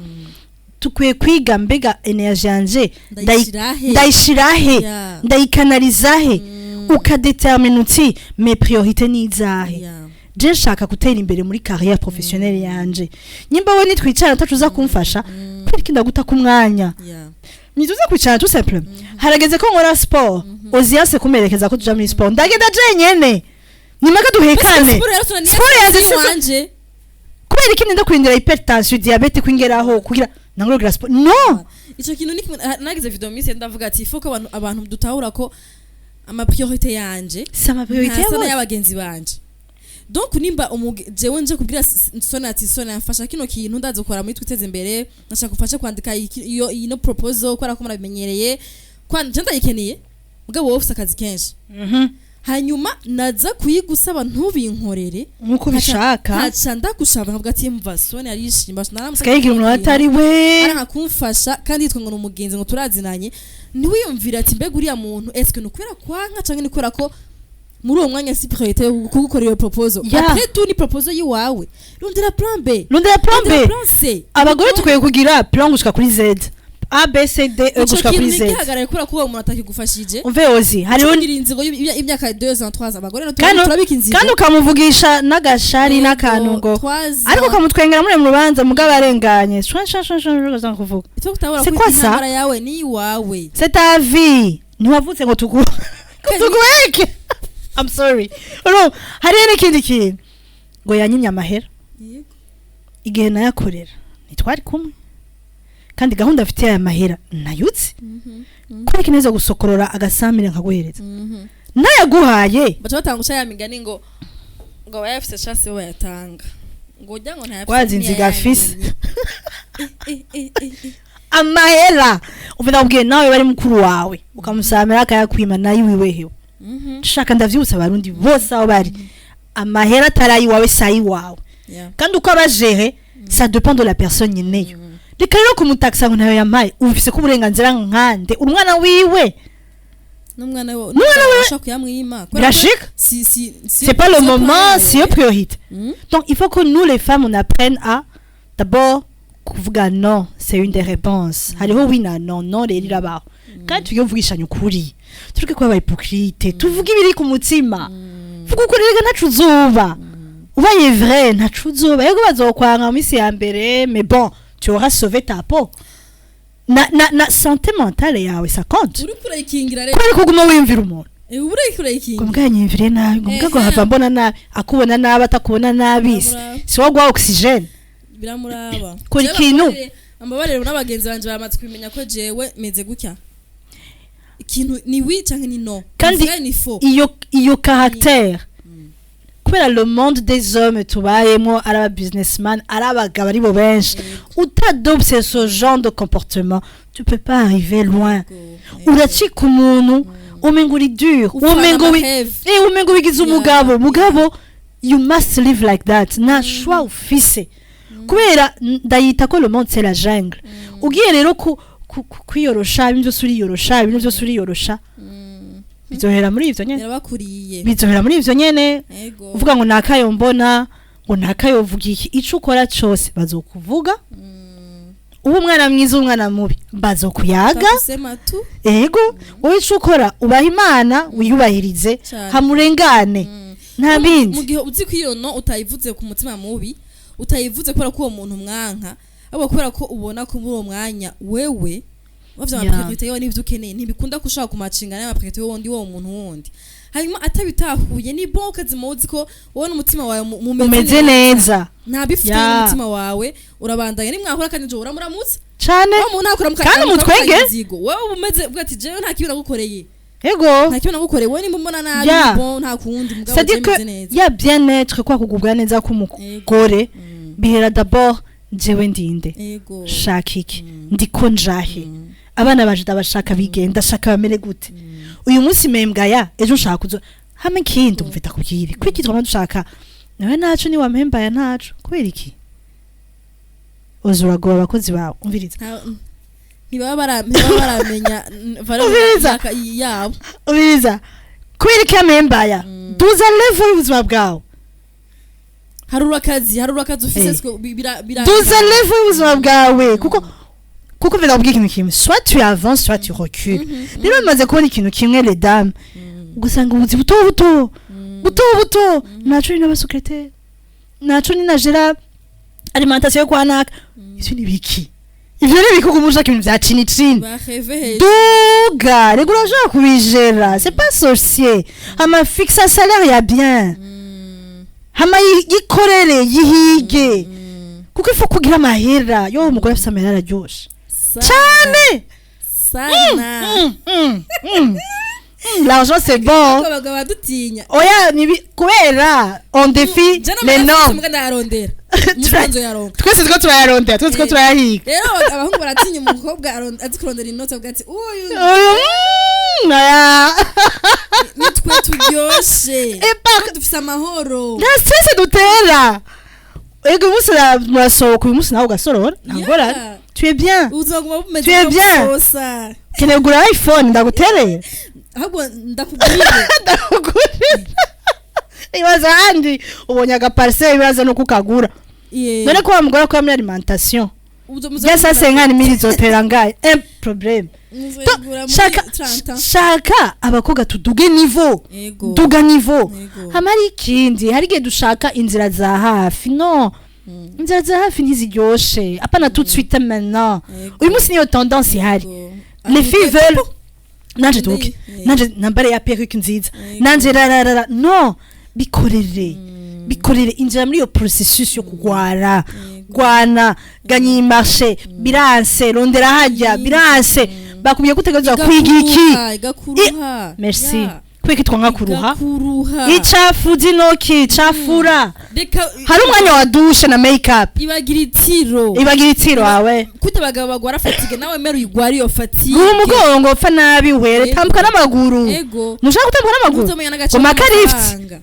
tukwiye kwiga: mbega énergie yanje Ndayishira he? ndayishira he? Ndayikanaliza he? Ukadetermina uti: "Mes priorités ni izahe?" Je nshaka gutera imbere muri carrière professionnelle yanje. Nyimba we nitwicara atacu kumfasha, kubera iki ndaguta ku mwanya? Ntituza kwicara tout simplement. Harageze ko nkora sport, Oziase kumerekeza ko tuja muri sport, ndagenda jenyene nimaka duhekane. Siporo rero tunaniye. Siporo yanjye wanje. Kubera iki ninda kurindira hypertension, diabète kwingeraho kugira nangure sport? No. Ico kintu ni kimwe nagize video misi, ndavuga ati faut ko abantu dutahura ko ama priorité yanje C'est ma priorité ntasa yabo. n'ay'abagenzi banje. Donc nimba jewe nje kubwira Sona ati: "Sona, mfasha kino kintu, ndazi ukora muri Twiteze Imbere, nashaka ufashe kwandika iyo ino proposal kubera ko murabimenyereye, kwa nje ndayikeneye, mugabo wowe ufise akazi kenshi," hanyuma naza kuyigusaba ntubinkorere Nkuko bishaka, nkaca ndagushaka, nkavuga ati: "Mva, Sona yarishimba." Sikayigira umuntu atari we. Aranka kumfasha kandi yitwa ngo ni umugenzi, ngo turazinanye. Ntiwiyumvire ati: "Mbega uriya muntu, eske ni ukubera kwanka canke ni kubera ko muri uwo mwanya si priorité yo kugukorera iyo proposal?" Après tout, ni proposal yiwawe. Rondera plan B. Rondera plan B. Rondera plan C. Abagore tukwiye kugira plan gushika kuri Z, A, B, C, D, E, Ico gushika kintu kuri Z. ntigihagarare kubera ko uwo muntu atakigufashije. Umve ozi, hariho Tugira inzigo y'imyaka 2 ans, 3 ans. Abagore no turabika inzigo. Kandi ukamuvugisha n'agashari n'akantu ngo 3 ans. Ariko ukamutwengera muri mu rubanza, mugabo arenganye, shwa shwa shwa shwa shwa kuvuga. Icyo kutahura C'est ko quoi ça? intambara yawe ni iwawe. C'est ta vie, ntiwavutse ngo tuguheke. I'm sorry. Urumva, hariho n'ikindi kintu ngo yanyimye amahera. Igihe nayakorera ntitwari kumwe, kandi gahunda afite aya mahera nayutse. Kubera ko neza gusokorora agasamire nkaguhereza, nayaguhaye. Baca batanga guca ya migani ngo abayafise chance bo bayatanga, ngo ujya ngo ntayafise. Wazi inziga afise. Eh. Amahera, umva, ndakubwiye, nawe bari mukuru wawe ukamusamira akayakwima, nayo iwiwehewe. Shaka ndavyibutsa Abarundi bose aho bari: amahera atari ayiwawe si ayiwawe. Kandi uko abajere, ça dépend de la personne nyeneyo. Reka rero kumutakisa ngo ntayo yampaye. Umvise ko uburenganzira nkande umwana wiwe? N'umwana we. N'umwana we. Ashaka kuyamwima. Birashika. Si C'est pas le si moment, si si yo priorité. Donc il faut que nous les femmes, on apprenne à d'abord kuvuga non. C'est une des réponses. Hariho oui na non. Non rero irabaho, kandi tujye kuvugishanya ukuri, tureke kuba hypocrite, tuvuge ibiri ku mutima. Vuga ukuri rega, ntacu uzoba ubaye vrai, ntacu uzoba. Yego, bazokwanga mu minsi ya mbere, mais bon, tu auras sauvé ta peau na santé mentale yawe, ça compte. Uriko urayikingira rero. Kubera ko uguma wiyumvira umuntu Uriko ngo urayikingira. Mbwa yanyumviriye nabi, ngo mbwa ngo hava mbona nabi, akubona nabi, atakubona nabi, Biramuraba. si wowe guha oxygène. Biramuraba. Kora Jewe ikintu. Ambabarire n'abagenzi banje baramaze kubimenya ko jewe meze gutya: ikintu ni oui canke ni no. Kandi Vrai ni faux. iyo caractère, kubera le monde des hommes tubayemo ari aba businessman, ari abagabo, aribo benshi, utadopse ce genre de comportement, tu peux pas arriver loin. Uracika umuntu, umenga uri dur, umenga umenga wigize umugabo. Mugabo you must live like that, nta choix ufise, kubera ndayita ko le monde, c'est la jungle. Ugiye rero ku kwiyorosha ibintu byose, uriyorosha ibintu byose, uriyorosha. Bizohera muri ivyo nyene. Yarabakuriye. Bizohera muri ivyo nyene. Uvuga ngo nakayo mbona, ngo nakayo vuga iki, ico ukora cose bazokuvuga. Uba umwana mwiza, umwana mubi, bazokuyaga. Takusema tu. Ego, wowe ico ukora, ubaha Imana, wiyubahirize. Cane. Hamurengane. Nta Mu bindi. gihe uzi ko iyo no utayivuze ku mutima mubi, utayivuze kubera ko uwo muntu mwanka, ahubwo kubera ko ubona ko muri uwo mwanya wewe wavye ama priorité yawe n'ivyo ukeneye ntibikunda ko ushaka kumacinga n'ama priorité y'uwundi, w'uwo muntu wundi, hanyuma atabitahuye, ni bon, ukazima uzi ko wowe n'umutima wawe mumeze umeze neza. Nta bifite n'umutima wawe, urabandanya nimwahura kandi ejo uramuramutsa. Cane. Wa muntu nakuramuka Kandi umutwenge. Wowe uba umeze uvuga ati: "Jewe nta kibi nagukoreye." Nta kibi nagukoreye wowe, nimba umbona nabi, bon, nta kundi, mugabo C'est-à-dire jewe que meze neza. ya bien-être, kwa kugubwa neza k'umugore, bihera d'abord jewe ndinde, shaka iki, ndiko njahe, abana baje ndabashaka bigenda, ndashaka bamere gute. Uyu munsi membwaya, ejo nshaka kuzo hamwe ikindi. Umva, ndakubwire kuri iki, twama dushaka nawe ntaco niwampembaya ntaco. Kubera iki uza uragoba abakozi bawe? Umviriza. Ntibaba baramenya valeur Umviriza. y'imyaka yabo. Umviriza, kubera iki amembaya? Duza level y'ubuzima bwawe. Harura akazi ufise. Duza level y'ubuzima bwawe, kuko mvira kubwira ikintu kimwe: soit tu avances, soit tu recules. Rero bimaze kubona ikintu kimwe, les dames, ugasanga ubuzi buto buto buto buto, naco ni n'aba secrétaire, naco ni na gera alimentation yo kwa naka. Ivyo ni biki? Ivyo ni biki? Uguma ushaka ibintu vya chini chini. Bareve hejuru. Duga rego, urashobora kubijera, c'est pas sorcier. Hama fixa salaire ya bien, hama yikorere, yihige, kuko ifu kugira amahera yo umugore afise amahera araryoshe. Sana. Cane. Sana. L'argent, c'est bon. Ariko abagabo badutinya. Oya, nibi kubera on défie les normes. Muga ndayarondera umusanzu yaronka. Twese two turayarondera, twese two turayahiga. Rero abahungu baratinya umukobwa azi kurondera inoti, avuga ati: "Uyu Uyu, oya. nitwe turyoshe." Epa. Dufise amahoro. Nta stress dutera. Ego, uyu munsi murasohoka, uyu munsi nawe ugasorora, nta ngorane. Tu es bien. Ubuzima buguma bumeze Tu es bien. nka Keneye kugura iPhone, ndagutereye. Ahubwo ndakugurire. Ndakugurira. Ibaza ahandi ubonye aga parcelle, ibibaza nuko ukagura. None ko wa mugore akora muri alimentation ya sa 50 000 izotera ngahe? Un problème. Muzoyigura muri Shaka 30 ans. shaka abakobwa tuduge niveau. Duga niveau. Hama hari ikindi, hari igihe dushaka inzira za hafi. No, inzira za hafi ntiziryoshe, apana tout de suite maintenant. Uyu munsi niyo tendance ihari. Les filles veulent nanje tuke, nanje nambare ya perruque nziza, nanje rararara. No, bikorere, bikorere inzira muri iyo processus yo kugwara. Gwana, ganya iyi marché, biranse, rondera hajya, biranse, bakubwiye ko utegerezwa kwiga iki. Igakuruha. Merci. Ya. Kubera twanga kuruha. Igakuruha. Icafuza intoki, cafura. Reka. Hari umwanya wa douche na make up. Ibagira itiro. Ibagira itiro wawe. Kwita abagabo bagwara fatigue, nawe mera uyigwara iyo fatigue. Guha umugongo, upfa nabi, uhere. Tambuka n'amaguru. Ntushaka gutambuka n'amaguru. Ntuzomenya n'agaciro Ngo maka lift. k'amafaranga.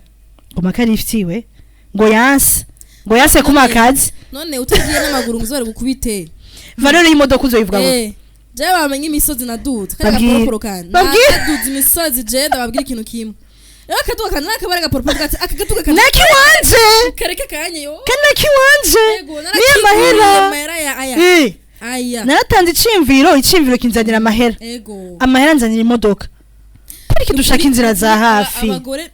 Ngo maka lift we, ngo yanse, ngo yanse kuma akazi. None utagiye n'amaguru ngo uzore gukubite. Valeur y'imodoka uzoyivuga ngo Jewe bamenye imisozi naduze kandi agaporoporo kandi Babwire. naduze imisozi. Jewe ndababwira ikintu kimwe rero, akaduka kandi nakabara agaporoporo gati aka gaduka kandi Naki wanje. Kareke kanye yo. Kanaki wanje. Yego. Niyo Narakiguriye mahera. amahera ya aya. Aya. Naratanze iciyumviro, iciyumviro kinzanira amahera. Amahera nzanira imodoka. Kubera iki dushaka inzira za hafi? Abagore,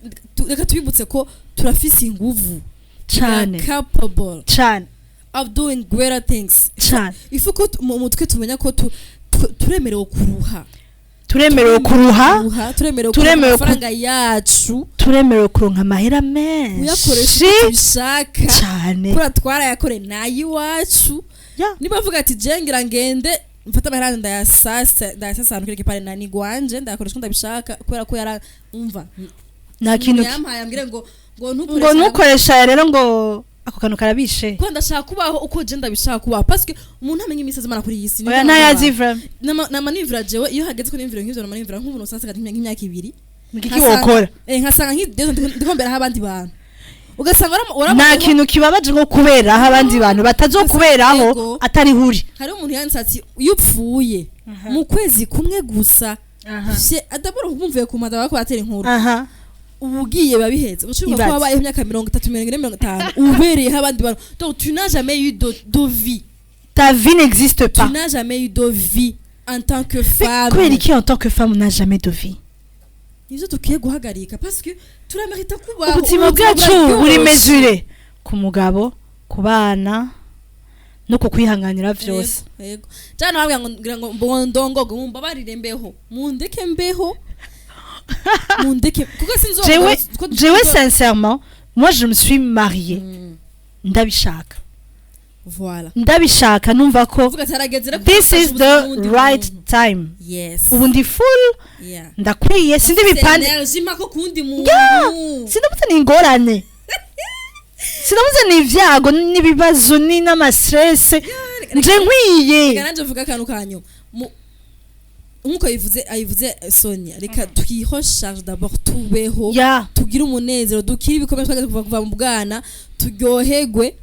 reka tubibutse ko turafise inguvu. Cane. We are capable Cane. of doing greater things. Cane. Ifu ko mu mutwe tumenya ko turemerewe kuruha. Turemerewe kuruha. Turemerewe Turemerewe kuruha amafaranga yacu. Turemerewe kuronka amahera Kuyakoresha menshi. uko tubishaka. Cane. Kubera twarayakore nayiwacu. Niba avuga ati: "Je ngira ngende mfate amahera yanjye ndayasasa, ndayasasa ahantu kireke pare nani gwanje, ndayakoresha uko ndabishaka," kubera ko yara umva Nta kintu yampaye ambwire ngo ngo ntukoreshe. Ntukoresha aya rero, ngo ako kantu karabishe. Kuko ndashaka kubaho uko je ndabishaka kubaho, parce que umuntu amenya imisozi imana kuri iyi si. Oya, ntayazi vraiment. Nama nimvira jewe iyo hageze ko nimvira nk'ivyo, nama nimvira nk'ubu nosanze nk'imyaka 2 Iki wokora? Nkasanga ndiko mberaho abandi bantu, ugasanga Nta kintu kibabaje nko kuberaho abandi bantu batazokuberaho. Ego. Atari huri. Hariho umuntu yanditse ati: "Iyo upfuye mu kwezi kumwe gusa D'abord bumvuye ku mada, bariko baratera inkuru, uba ugiye babihetse ucuruka ko Ibaze. wabayeho imyaka 30, 40, 50, ubereyeho abandi bantu. Donc tu n'as jamais eu de vie. Ta vie n'existe pas. Tu n'as jamais eu de vie en tant que Mais femme. Kubera iki en tant que femme on n'a jamais de vie? Nivyo dukwiye guhagarika, parce que turamerita kubaho. Ubuzima bwacu buraryoshe. Buri mesuré ku mugabo, ku bana no ku kwihanganira vyose. Yego, cyane babwira ngo ngira ngo mbondongogo, mumbabarire mbeho, mundeke mbeho, mundeke, kuko sinzo. Jewe, sincèrement, moi je me suis mariée ndabishaka. Voilà. Ndabishaka, numva ko uvuga ati harageze rero this is gufasha the ubuzima bw'uwundi right muntu. time. Ubu ndi full, ndakwiye, sindi bipande. Energy mako kundi muntu. Yeah. Sindamutse ni ingorane, sindamutse ni ibyago n'ibibazo ni n'amastress, nje nkwiye. Reka nanje mvuga akantu ka nyuma. Nkuko ayivuze Sonia, reka twiho charge d'abord, tubeho, tugire umunezero, dukire ibikomere twageze kuva mu bwana, turyoherwe.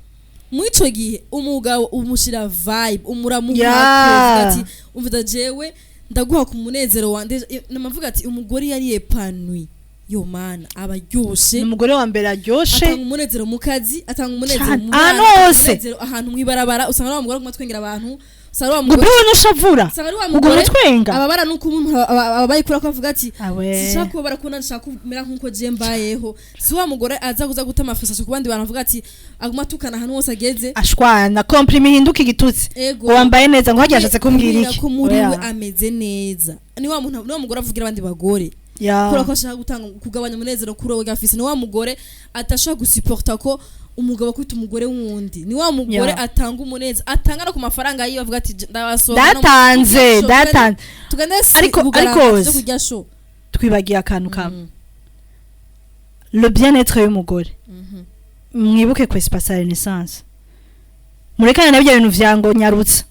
Muri ico gihe umugabo umushira vibe, umuramuha, ati umva, jewe ndaguha ku munezero wanje. Namavuga ati umugore yari épanoui, yo mana, aba aryoshe. Ni umugore wa mbere aryoshe. Atanga umunezero mu kazi, atanga umunezero Cane. mu bana, Ahantu atanga hose. umunezero ahantu mwibarabara. Usanga ari wa mugore aguma atwengera abantu, usanga ari wa Ngo mugore ubeho nushavura, usanga ari wa uguma mugore utwenga. Ababara nuko umuntu ababaye kuri ko avuga ati Awe. sinshaka kubabara, kubona nshaka kumera nkuko je mbayeho. Si wa mugore aza kuza guta amafrustration ku bandi bantu, avuga ati aguma atukana ahantu hose ageze. Ashwana, compliment ihinduka igitutsi. Ego. Ngo wambaye neza, ngo hagiye ashatse kumbwira Kubera iki? ko muri we Oya. ameze neza. Ni wa muntu, ni wa mugore avugira abandi bagore kubera ko ashaka gutanga, kugabanya umunezero kuri we gafise. Ni wa mugore atashobora gusuporta ko umugabo akwita umugore wundi. Ni wa mugore atanga umunezero, atanga no ku mafaranga yiwe, avuga ati ndabasohoka no mu- Ndatanze, show, ndatanze. Tugende Bugarama, Ariko tuje kurya show. Twibagiye akantu kamwe, le bien-être y'umugore. Mwibuke ko espace ya renaissance, murekane na bya bintu vya ngo nyarutsa.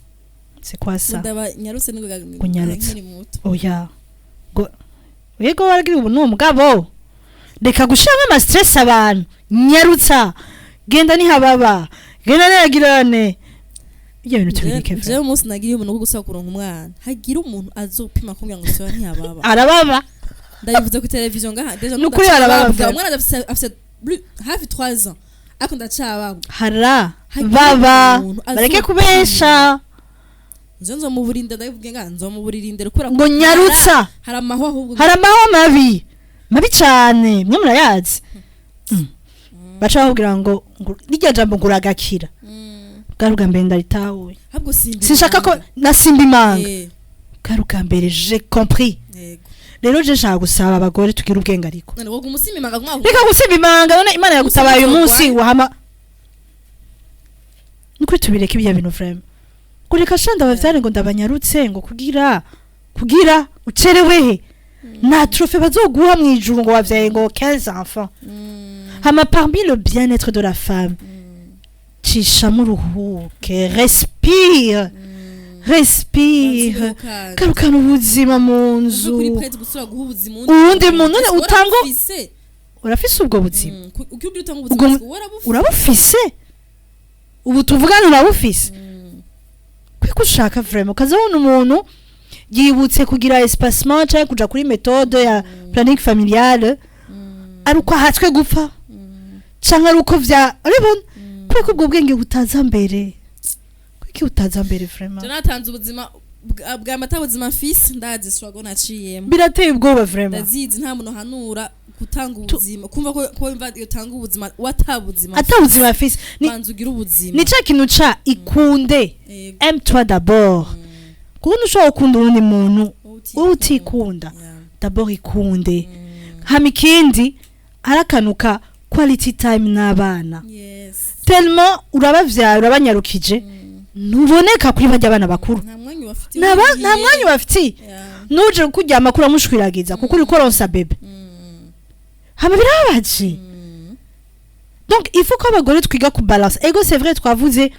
C'est quoi ça? Ndaba nyarutse nibwo Kunyarutsa. Nkiri muto. Oya, ngo yego, waragira ubu ni umugabo, reka gushiramo ama stress abantu. Nyarutsa, genda nihababa, genda niragirane, ibyo bintu tubireke. Jewe umunsi nagiriye umuntu wo gusaba kuronka umwana, hagira umuntu azopima kumbwira ngo soya ntiyababa. Arababa. Ndabivuze ku televiziyo ngaha déjà. Ni ukuri arababa. Umwana afise hafi 3 ans, ariko ndacababwa. Hara Hagira baba umuntu bareke azopima. Kubesha. Nzo nzomuburinda, ndabivuge ngaha, nzomuburirindira kubera ko Ngo nyarutsa. Hari amahwa ahubwo. Hari amahwa mabi mabi cane, mwe murayazi. Baca bakubwira ngo rirya jambo ngo uragakira. Bwari ubwa mbere ndaritahuye. Ahubwo simba Sinshaka ko imanga. nasimba imanga. Bwari ubwa mbere j'ai compris. Rero je nshaka gusaba abagore tugira ubwenge, ariko None wowe umusimba imanga kumwa. Reka gusimba imanga. None Imana yagutabaye Umusimba umunsi uzogwa. wahama. Nukuri tubireke ibya bintu vraiment, ngo reka sha ndabavyare, ngo ndabanyarutse, ngo kugira ucerewe he? Nta trophée bazoguha mw'ijuru ngo wavyaye ngo 15 enfants. Hama parmi le bien-être de la femme, cishamo uruhuke, respire, respire, garukana ubuzima mu nzu. Kuri prête gusubira guha ubuzima Uwundi muntu, none Warabufise. Urafise ubwo buzima. Uko ugira utanga ubuzima, warabufise. Urabufise ubu tuvugana, urabufise. Kwiko ushaka vraiment ukazabona umuntu yibutse kugira espacement cyangwa kuja kuri méthode ya planning familiale ari uko ahatswe gupfa canke ari uko vya urabona. Kubera ko ubwo bwenge butaza mbere, kuki butaza mbere vraiment? Je natanze ubuzima bwa mata, buzima mfise, ndazi struggle naciyemo. Birateye ubwoba vraiment. Ndazizi. Nta muntu hanura gutanga ubuzima, kumva ko wumva yotanga ubuzima watabuzima. Ata buzima afise ni Banza ugira ubuzima. Ni ca kintu ca ikunde. Yego. Aime-toi d'abord, kuko ntushobora gukunda uwundi muntu wowe utikunda. D'abord ikunde. Hama ikindi, hari akantu ka quality time n'abana. Tellement urabavyara, urabanyarukije, ntuboneka kuri barya abana bakuru. Nta mwanya ubafitiye. Nta mwanya ubafitiye. Nuje kuryama kuramushwiragiza kuko uriko uronsa bébé. Hama birababaje. Donc il faut ko abagore twiga ku balance. Ego, c'est vrai, twavuze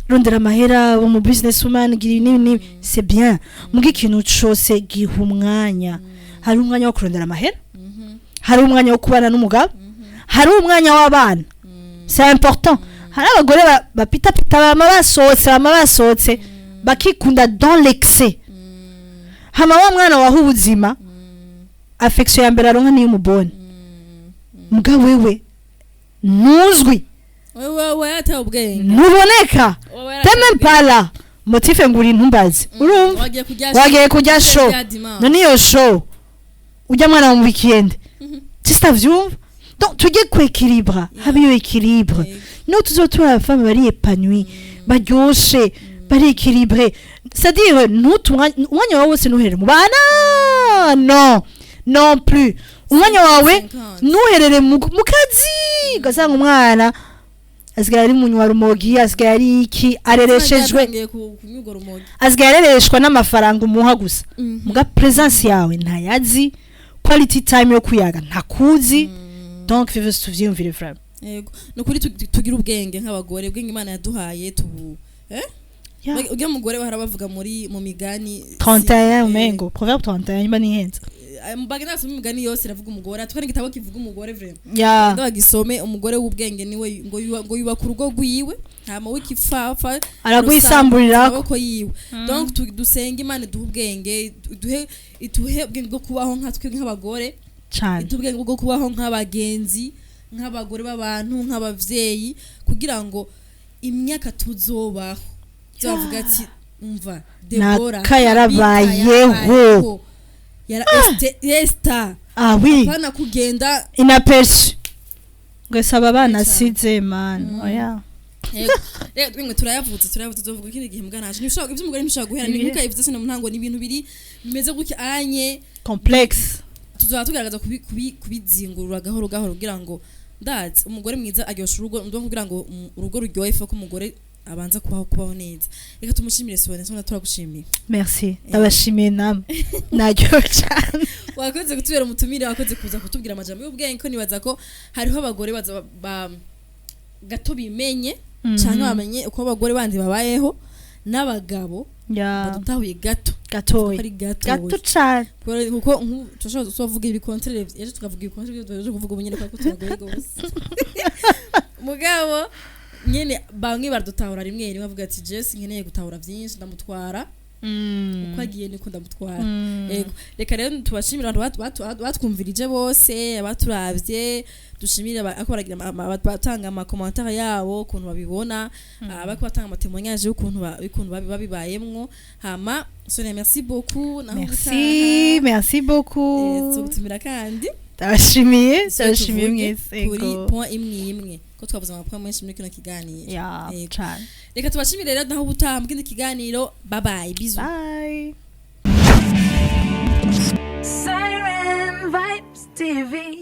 rondera amahera mu business woman, gira ibi n'ibi n'ibi, c'est bien. Muga ikintu cose giha umwanya. Hari umwanya wo kurondera amahera, hari umwanya wo kubana n'umugabo, hari umwanya w'abana, c'est important. Hari abagore bapitapita, bama basohotse, bakikunda dans l'excès. Hama wa mwana waha ubuzima. Affection ya mbere aronka niyo umubone. Muga wewe ntuzwi. Wewe yataye ubwenge. Ntuboneka. Wewe T'es même pas là, motif nguri ntumbaze, urumva? Wagiye kurya. Wagiye kurya show. Rya dimanche. None iyo show ujya mwana mu weekend sitavyumva. Donc tujye ku équilibre, habe iyo équilibre. No tuzotura aba femmes bari épanouies, baryoshe, bari équilibré, c'est-à-dire ntutu umwanya wawe wose ntuherere mu bana, non, non plus umwanya wawe 50. ntuherere mu kazi, ugasanga umwana asigaye ari munywa rumogi, asigaye ari iki, arereshejwe. Yatangiye kunywa urumogi. Asigaye arereshwa n'amafaranga umuha gusa, muga présence yawe ntayazi, quality time yo kuyaga ntakuzi. Donc vyose tuvyiyumvire vraiment. Yego, ni ukuri tugire ubwenge nk'abagore, ubwenge Imana yaduhaye tubu Yeah. Ujya mugore bahora bavuga muri mu migani. 31, umengo proverbe 31, imba nihenze. Bagenda basoma imigani yose iravuga umugore, atwara igitabo kivuga umugore vraiment. Bagisome. Umugore w'ubwenge niwe ngo yubaka urugo rwiwe, hama w'ikipfapfa aragwisamburira. Amaboko yiwe. Donc dusenge Imana iduhe ubwenge, iduhe ubwenge bwo kubaho nka twe nk'abagore, cane. iduhe ubwenge bwo kubaho nk'abagenzi, nk'abagore b'abantu, nk'abavyeyi, kugira ngo imyaka tuzobaho tuzavuga ati: "Umva Debora, Naka yarabayeho. Yara Esther." Ah oui. Apana kugenda Inaperçu ngo saba abana Cane. asize man, oya. Yego. Rero twemwe turayavutse, tuzovuga ikindi gihe. Mbwa naje ntibishobora, ivy'umugore ntibishobora guhera. Ni nkuko yabivuze, sino mu ntango, ni ibintu biri bimeze gutya anye. Complexe. Tuzaba tugaragaza kubizingurura gahoro gahoro, kugira ngo ndazi umugore mwiza aryosha urugo ndo kugira ngo urugo ruryohe ko umugore abanza kubaho neza. Reka tumushimire. Sibone sibone, turagushimiye. Merci, ndabashimiye namwe, naryohewe cane. Wakoze kutubera umutumire, wakoze kuza kutubwira amajambo y'ubwenge, ko nibaza ko hariho abagore baza gato bimenye canke bamenye uko abagore bandi babayeho, n'abagabo badutahuye gato. Gatoya. Ari gato. Gato cane. Kuko nk'ubu turashobora kuvuga ibi contraire ejo, tukavuga ibi contraire ejo, kuvuga ubu nyene kuko turagoye gose. Mugabo nyene bamwe baradutahura rimwe rimwe, bavuga ati: "Jesi nkeneye gutahura vyinshi, ndamutwara uko agiye, niko ndamutwara." Yego, reka rero tubashimire abantu batwumvirije bose, abaturavye, dushimire ako baragira batanga ama commentaires yabo ukuntu babibona, abako batanga ama témoignages y'ukuntu babibayemwo. Hama Sonia, merci beaucoup, naho Merci, merci beaucoup. Tugutumira kandi. Ndabashimiye. Dusubire Ndabashimiye tuvuge mwese. kuri Ego. point imwe imwe, ko twavuze ama points menshi muri kino kiganiro. Ya. Yego. Cane. Reka tubashimire rero, naho ubutaha mu kindi kiganiro. Bye bye, bisous. Bye. Siren Vibes TV.